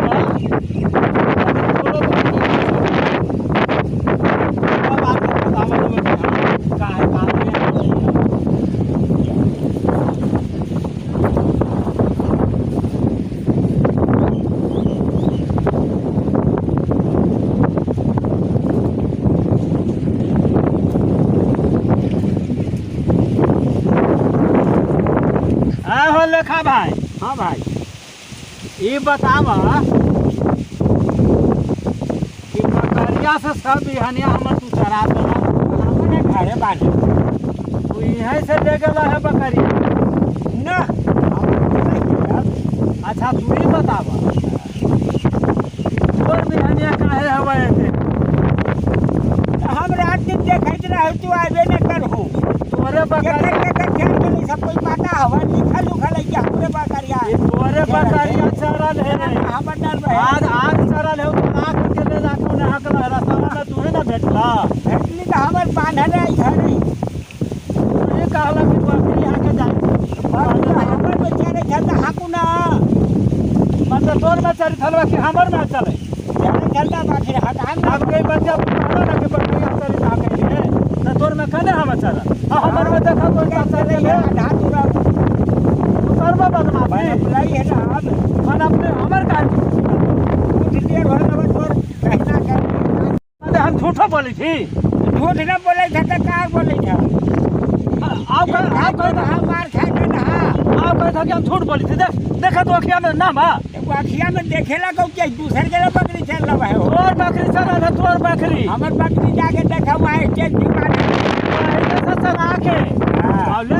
लेखा भाई। हाँ भाई ये बतावा कि बकरिया से सब बिहनिया हमर तू चरा देला। हमने घरे बानी तू यहीं से ले गेला है बकरिया ना? अच्छा तू ही बतावा तोर बिहनिया काहे हवा एते? हम रात दिन देखैत रहू तू आबे न करहु। तोरे बकरिया केकर केकर खेल गेली का कोई पता हवा लिखल उखल है कि हमरे बकरिया ये तोरे बकरिया चरल है। हमर डर रहे। आज आज चरल है तो ना करके ले जाके उन्हें हक रास्ता में तू ही ना भेटला। भेटली तो हमर बांधल है घर ही। ये कहला कि बकरी आके जाए हमर बेचारे छल तो हाकू ना। मतलब तोर में चरी थलवा कि हमर में चले जाने चलता बाकी हटाम ना। अब कई बच्चा कहला ना कि बकरी चरी जा के है तो तोर में कने हम चला आ हमर में देखा तो चले है आधा दूरा तू करबा बदमाशी बुलाई है ना। अब मन अपने हमर का कुछ देर हो गए तोर कहना कर। अरे हम झूठो बोली थी। झूठ ना बोले था तो का बोले था? आप आप कह मार खा के ना। आप कह था कि हम झूठ बोली थी। देख देखा तो अखिया में ना बा। अखिया में देखेला को क्या दूसर के बकरी चल रहा है? तोर बकरी चल रहा है, तोर बकरी। हमर बकरी जाके देखा वहाँ स्टेज भी मारे ऐसे आके और ले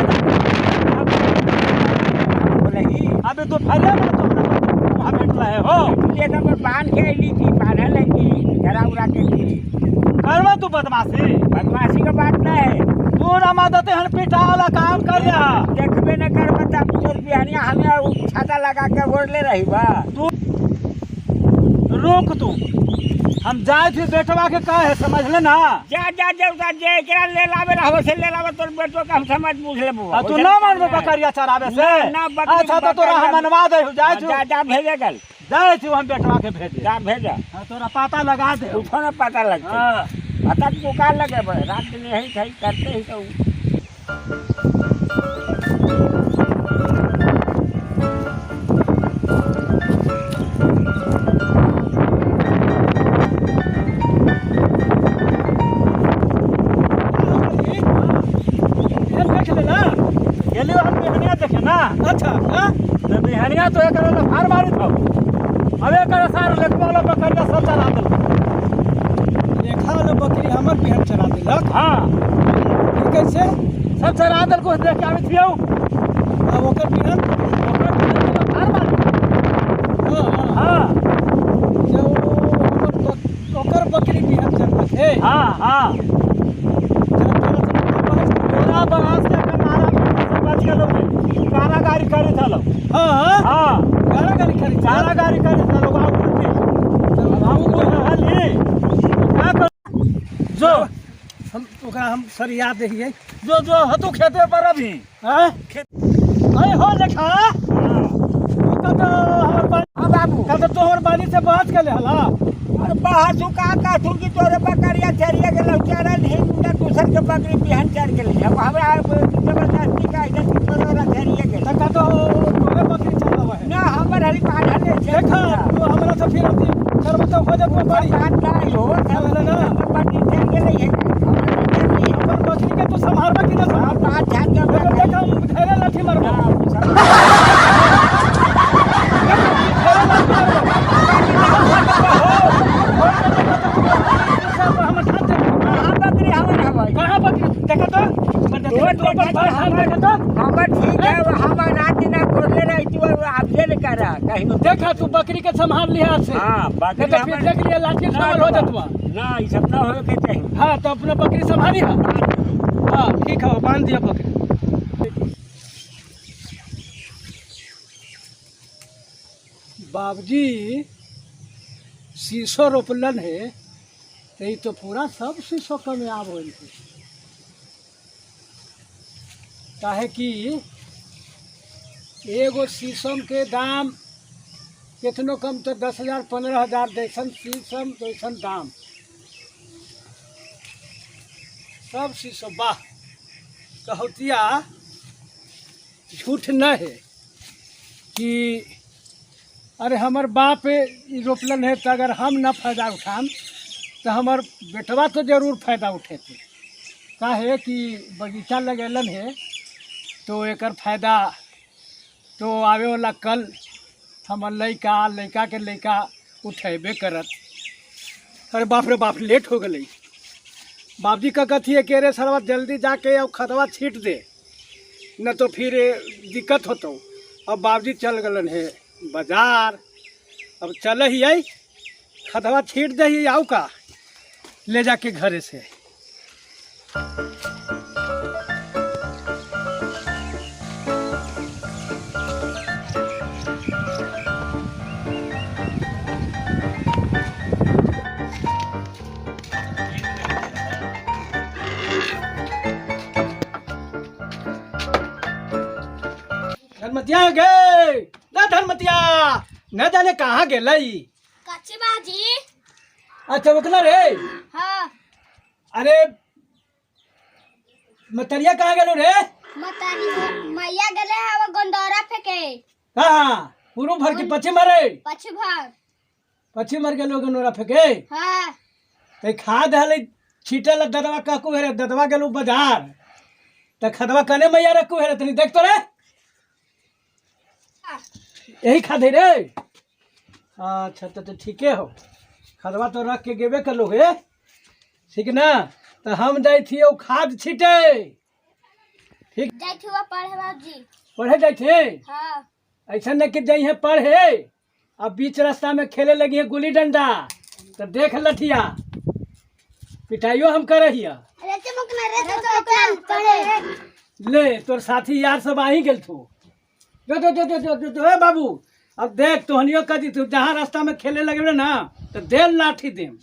बोले अबे तो फले में तो वहाँ बैठला है हो। ये नंबर बांध के अली थी बांधल है की घरा उरा के की करवा तू बदमाशी। बदमाशी का बात ना है। तू ना मदद हन पिटा वाला काम कर रहा। देखबे न कर बता तोर बिहानिया हमें छाता लगा के ओढ़ले रही बा। तू रुक तू हम जाए थे बेटवा के का है समझ ले ना। जा जा जा जा जे एकरा ले लावे रहो से ले लावे तोर बेटो के हम समझ बुझ लेबो। आ तू ना मानबे बकरिया चरावे से? ना बकरी। अच्छा तो तोरा हम मनवा दे जाए छु। जा जा भेजे गल जाए छु हम बेटवा के भेजे। जा भेजा। हां तोरा पता लगा दे। उठो ना पता लगते। हां पता पुकार लगे रात दिन यही खाई करते ही तो। गेली हम बिहनिया देखे ना। अच्छा हां तो बिहनिया तो एक फार मारी था। अब एक सार लेखवा वाला बकरिया सब चरा देल। लेखा वाला बकरी हमर बिहन चरा देलक। हां कैसे सब चरा देल को देख के आबे छियौ। आ ओकर बिहन ओकर बिहन फार मारी। हां हां जो ओकर बकरी बिहन चरलक हे। हां हां तोरा बरास के मारा बच गेलो गाड़ी करे चलो। हां हां गाड़ी करे गाड़ी करे चलो आ उल्टी हम कोई हली का कर जो हम ओकरा हम सरिया देहिए। जो जो हतु खेते पर अभी। हां खेत अरे हो लेखा। हां तो हमर हां बाबू कल तो तोहर बानी से बात कर ले हला। अरे बाहर सुका का थुकी तोरे बकरिया चरिया गेल चरल हिंदा दूसर के बकरी बिहान चर गेल। अब हमरा जबरदस्ती का इधर तोरा चरिया गेल। तका तो तोरे बकरी चल रहा है ना हमर हरी बांधल है। देखा तू हमरा से फिर अथी करबो तो हो जतबो बड़ी बात नहीं हो ना। बकरी चर गेल है हमर बकरी के तू संभालबा कि ना? हां बात ध्यान दे। देख हम घेरे लाठी मारबो। कहाँ बकरी देखा तो हमर ठीक है। हम रात दिन कोरले रही तू आपसे ने करा कहीं देखा तू बकरी के संभाल लिहा से। हां बकरी तो फिर देख लिया लाठी संभाल हो जतवा ना। ई सब ना होए के चाहिए। हां तो अपना बकरी संभाली। हां हां ठीक है बांध दिया बकरी। बाबूजी शीशो रोपलन है तो ये तो पूरा सब शीशो कामयाब होल है। काहे कि एगो शीशम के दाम कितनो कम तो 10,000 15,000 जैसन शीशम जैसन दाम सब शीशो। वाह कहतिया झूठ न है कि अरे हमर बाप रोपलन है तो अगर हम न फायदा उठाम तो हमार बेटवा तो जरूर फायदा उठेते। काहे कि बगीचा लगेलन है तो एकर फायदा तो आवे वाला कल हमर लड़का लड़का के लड़का उठेबे करत। अरे बाप रे बाप लेट हो गई। बाबूजी का कथी है कि अरे सरवा जल्दी जाके अब खदवा छीट दे न तो फिर दिक्कत होतो। अब बाबूजी चल गलन है बाजार। अब चल ही आई खदवा छीट दे ही आऊ का ले जाके घरे से। धनमतिया गे ना धनमतिया न जाने कहाँ गेलई। कच्ची बाजी। अच्छा ओकला रे। हाँ। अरे मतरिया कहाँ गेलो रे? मतारी मैया गेले हवा गोंदौरा फेके। कहाँ पूर्व भर की पश्चिम मरे? पश्चिम भर। पश्चिम मर गेलो गोंदौरा फेके। हाँ। ते खाद हले छीटल ददवा कहकू हेरे ददवा गेलो बाजार त खदवा कने मैया रखू हेरे तनी देख तो रे यही खाद है रे। अच्छा तो ठीके हो खदवा तो रख के गेबे कर लोगे ठीक ना। तो हम जाइ थी खाद छीटे। ठीक जाइ थी पढ़े बाबूजी। पढ़े जाइ थे? हाँ। ऐसा न कि जाइ है पढ़े अब बीच रास्ता में खेले लगी है गुल्ली डंडा तो देख लठिया पिटाइयो हम कर रही है। ले तोर साथी यार सब आ ही गेल थू। जो जो जो जो जो जो, जो ए बाबू अब देख तोहनियो कदी तू जहाँ रास्ता में खेले लगे ना तो दे लाठी देम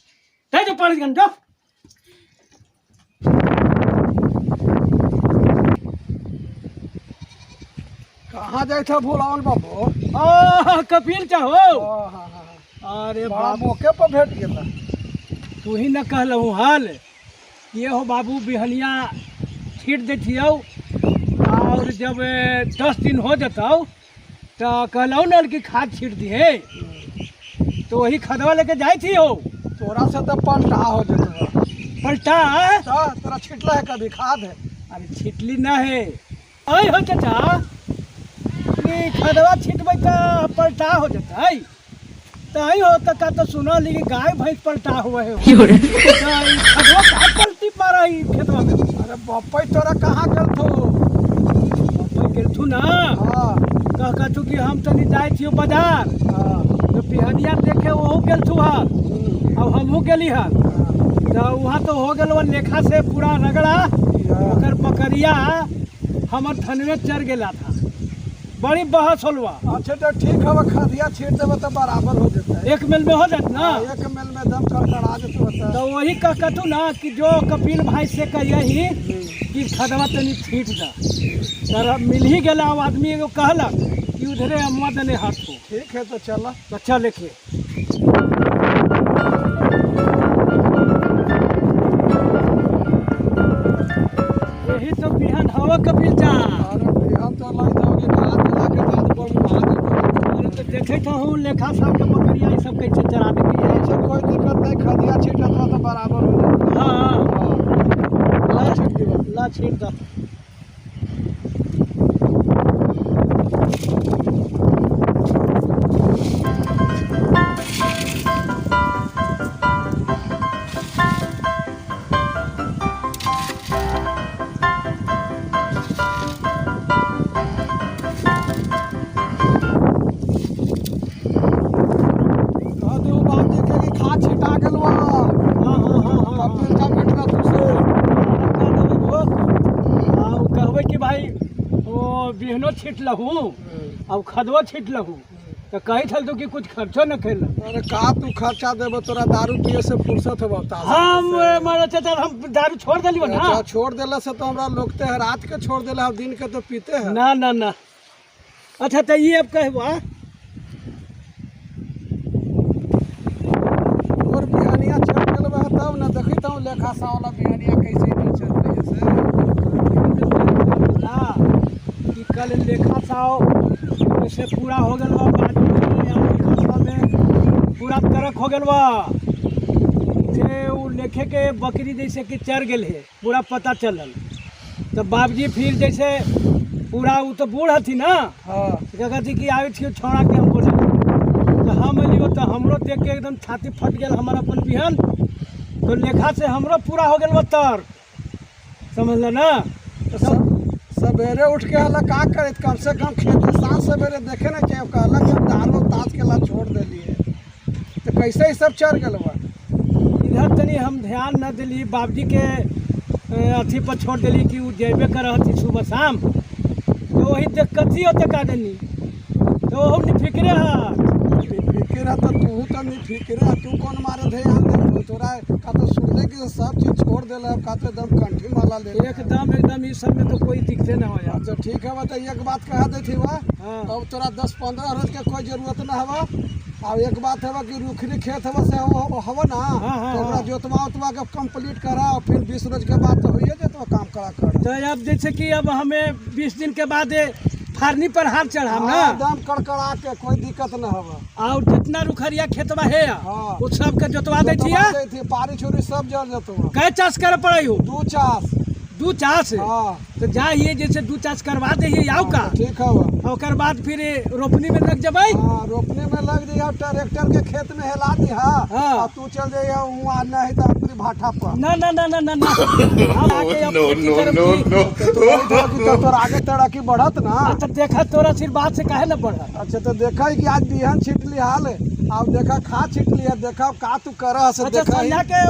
ते जो पढ़ गन जो। कहाँ जाए था भोलावन बाबू? आ कपिल चाहो। अरे बड़ा मौके पर भेट गेला। तू ही न कहलहु हाल ये हो बाबू बिहनिया छीट देथियौ और जब 10 दिन हो जतौ तो कहलहु न कि खाद छीट दिहे तो वही खदवा लेके जाए थी हो। तोरा से तो पलटा हो जतौ। पलटा? तोरा छिटला है कभी खाद है? अरे छिटली ना है। अय हो चाचा खदवा छिटबै तो पलटा हो जतै तही हो तो का तो सुना ली गाय भैंस पलटा हुआ है। खदवा का पलटी मारा ही खेतवा में। अरे बप्पई तोरा कहाँ गेल थू? बप्पई गेल थू ना। हाँ। कह कहथू कि हम तनी जाए छियो बाजार। हाँ। तो बिहनिया देखे वहू गेल थू हल और हमहू गेली हल तो वहाँ तो हो गेल लेखा से पूरा रगड़ा ओकर बकरिया हमर धनवे चर गेला था बड़ी बहस होलवा। अच्छा तो ठीक है खदिया छीट देबे तो बराबर हो जतै। एक मेल में हो जात ना? एक मेल में दम कड़कड़ा जतौ। तो वही कह कहतू ना कि जो कपिल भाई से कहिए कि खदवा तनी छीट दा तर मिल ही गेला आदमी एगो कहलक कि उधरे अम्मा दने हाथ हो। ठीक है तो चला। तो चल के यही तो बिहान हवा कपिल चा। अरे बिहान तो लग जाओगे खाद मिला के बाद बड़ भाग। अरे तो देखे तो हूँ लेखा साहब के बकरिया ये सब कैसे चरा देती है। अच्छा कोई दिक्कत नहीं खदिया छीटत तो बराबर हो जाए। हाँ ला छीट देबो। ला छीट दा। बिहनो छीट लहू और खदवो छीट लहू तो कही थल तो कि कुछ खर्चो न खेल। अरे का तू खर्चा देबो तोरा दारू पिए से फुर्सत होबो। हम मारे चाचा हम दारू छोड़ देलियो ना। अच्छा छोड़ देला से तो हमरा लोगते है रात के छोड़ देला हम दिन के तो पीते हैं ना ना ना। अच्छा तो ये अब कहवा और बिहनिया चल गेल बा तब ना देखी तो लेखा सावला बिहनिया कैसे नहीं चल रही से ना कि कल लेखा साव से पूरा हो गल बा बाद में लेखा साव में पूरा तरक हो गल बा जे उ लेखे के बकरी जैसे कि चर गेल है पूरा पता चलल तो बाबजी फिर जैसे पूरा उ तो बूढ़ हथी ना। हाँ। कहती कि आवे थी छौड़ा के हम बोले तो हम अलियो तो हमरो देख के एकदम छाती फट गेल हमारा अपन बिहन तो लेखा से हमरो पूरा हो गल बा तर्क समझल ना। तो सवेरे उठ के हला का करे कम से कम खेत साँझ सवेरे देखे ना चाहिए कहला कि हम दारू ताश के ला छोड़ देलिए तो कैसे ही सब चढ़ गल बा। इधर तनी हम ध्यान न दिली बाबजी के अथी पर छोड़ दिली कि उ जेबे कर हथी सुबह शाम तो वही दिक्कत ही होते का देनी तो वह फिक्रे है। फिक्र है तो तू तो नहीं फिक्र है, तू कौन मारे ध्यान दे तोरा का तो सुनले कि सब चीज छोड़ देला, का तो एकदम कंठी माला ले। एकदम एकदम इस सब में तो कोई दिक्कत ना हो यार। अच्छा ठीक है, बता एक बात कह दे थी वह, अब तोरा 10-15 रोज के कोई जरूरत ना हवा। और एक बात है कि रुखरी खेत हवा से हवा ना, तो ओकरा जोतवा उतवा के कंप्लीट करा और फिर 20 रोज के बाद तो होइए जेतो काम करा कर। तो अब जैसे कि अब हमें 20 दिन के बाद फारनी पर हाथ चढ़ाम ना, एकदम कड़कड़ा के कोई दिक्कत न हवा। और जितना रुखरिया खेतवा है वो सब के जोतवा दे थिया, पारी छुरी सब जल जतो। कै चास करे पड़े हो? 2 चास। 2 चास? हाँ। तो जाइए जैसे 2 चास करवा दे आओ का। ठीक है। और बाद फिर रोपनी में लग जबै। हाँ, रोपनी में लग जाइए, ट्रैक्टर के खेत में हिला दी। हाँ, तू चल जाइए वहाँ, नहीं तो अपनी भाठा पर। ना ना ना ना ना ना, no no no no. तो तोर आगे तरक्की बढ़त ना। अच्छा देखा तोरा आशीर्वाद से काहे ना बढ़त। अच्छा तो देखा कि आज बिहन छिट ली हाल, अब देखा खाद छिट लिया, देखा का तू कर। अच्छा संध्या के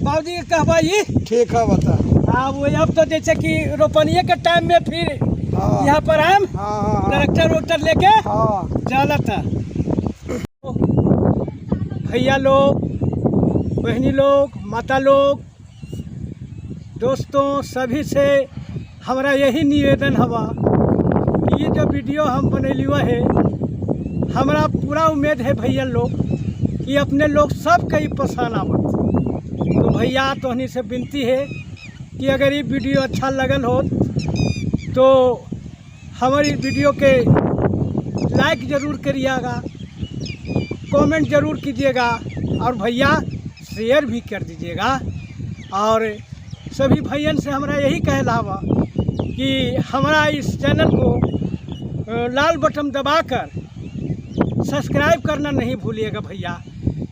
बाबूजी के कहबा। ठीक है बता। हाँ वो अब तो जैसे कि रोपनिये के टाइम में फिर यहाँ पर आम ट्रैक्टर वैक्टर लेके चला था। भैया लोग, बहनी लोग, माता लोग, दोस्तों सभी से हमारा यही निवेदन हवा कि ये जो वीडियो हम बनैलियो है, हमारा पूरा उम्मीद है भैया लोग कि अपने लोग सब के पसंद आवत। तो भैया तोहनी से विनती है कि अगर ये वीडियो अच्छा लगल हो तो हमारी वीडियो के लाइक ज़रूर करिएगा, कमेंट ज़रूर कीजिएगा और भैया शेयर भी कर दीजिएगा। और सभी भैयन से हमारा यही कहला हवा कि हमारा इस चैनल को लाल बटन दबाकर सब्सक्राइब करना नहीं भूलिएगा भैया,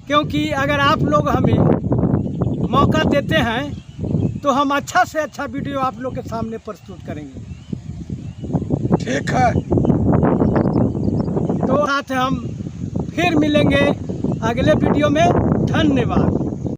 क्योंकि अगर आप लोग हमें मौका देते हैं तो हम अच्छा से अच्छा वीडियो आप लोग के सामने प्रस्तुत करेंगे। ठीक है, तो साथ हम फिर मिलेंगे अगले वीडियो में। धन्यवाद।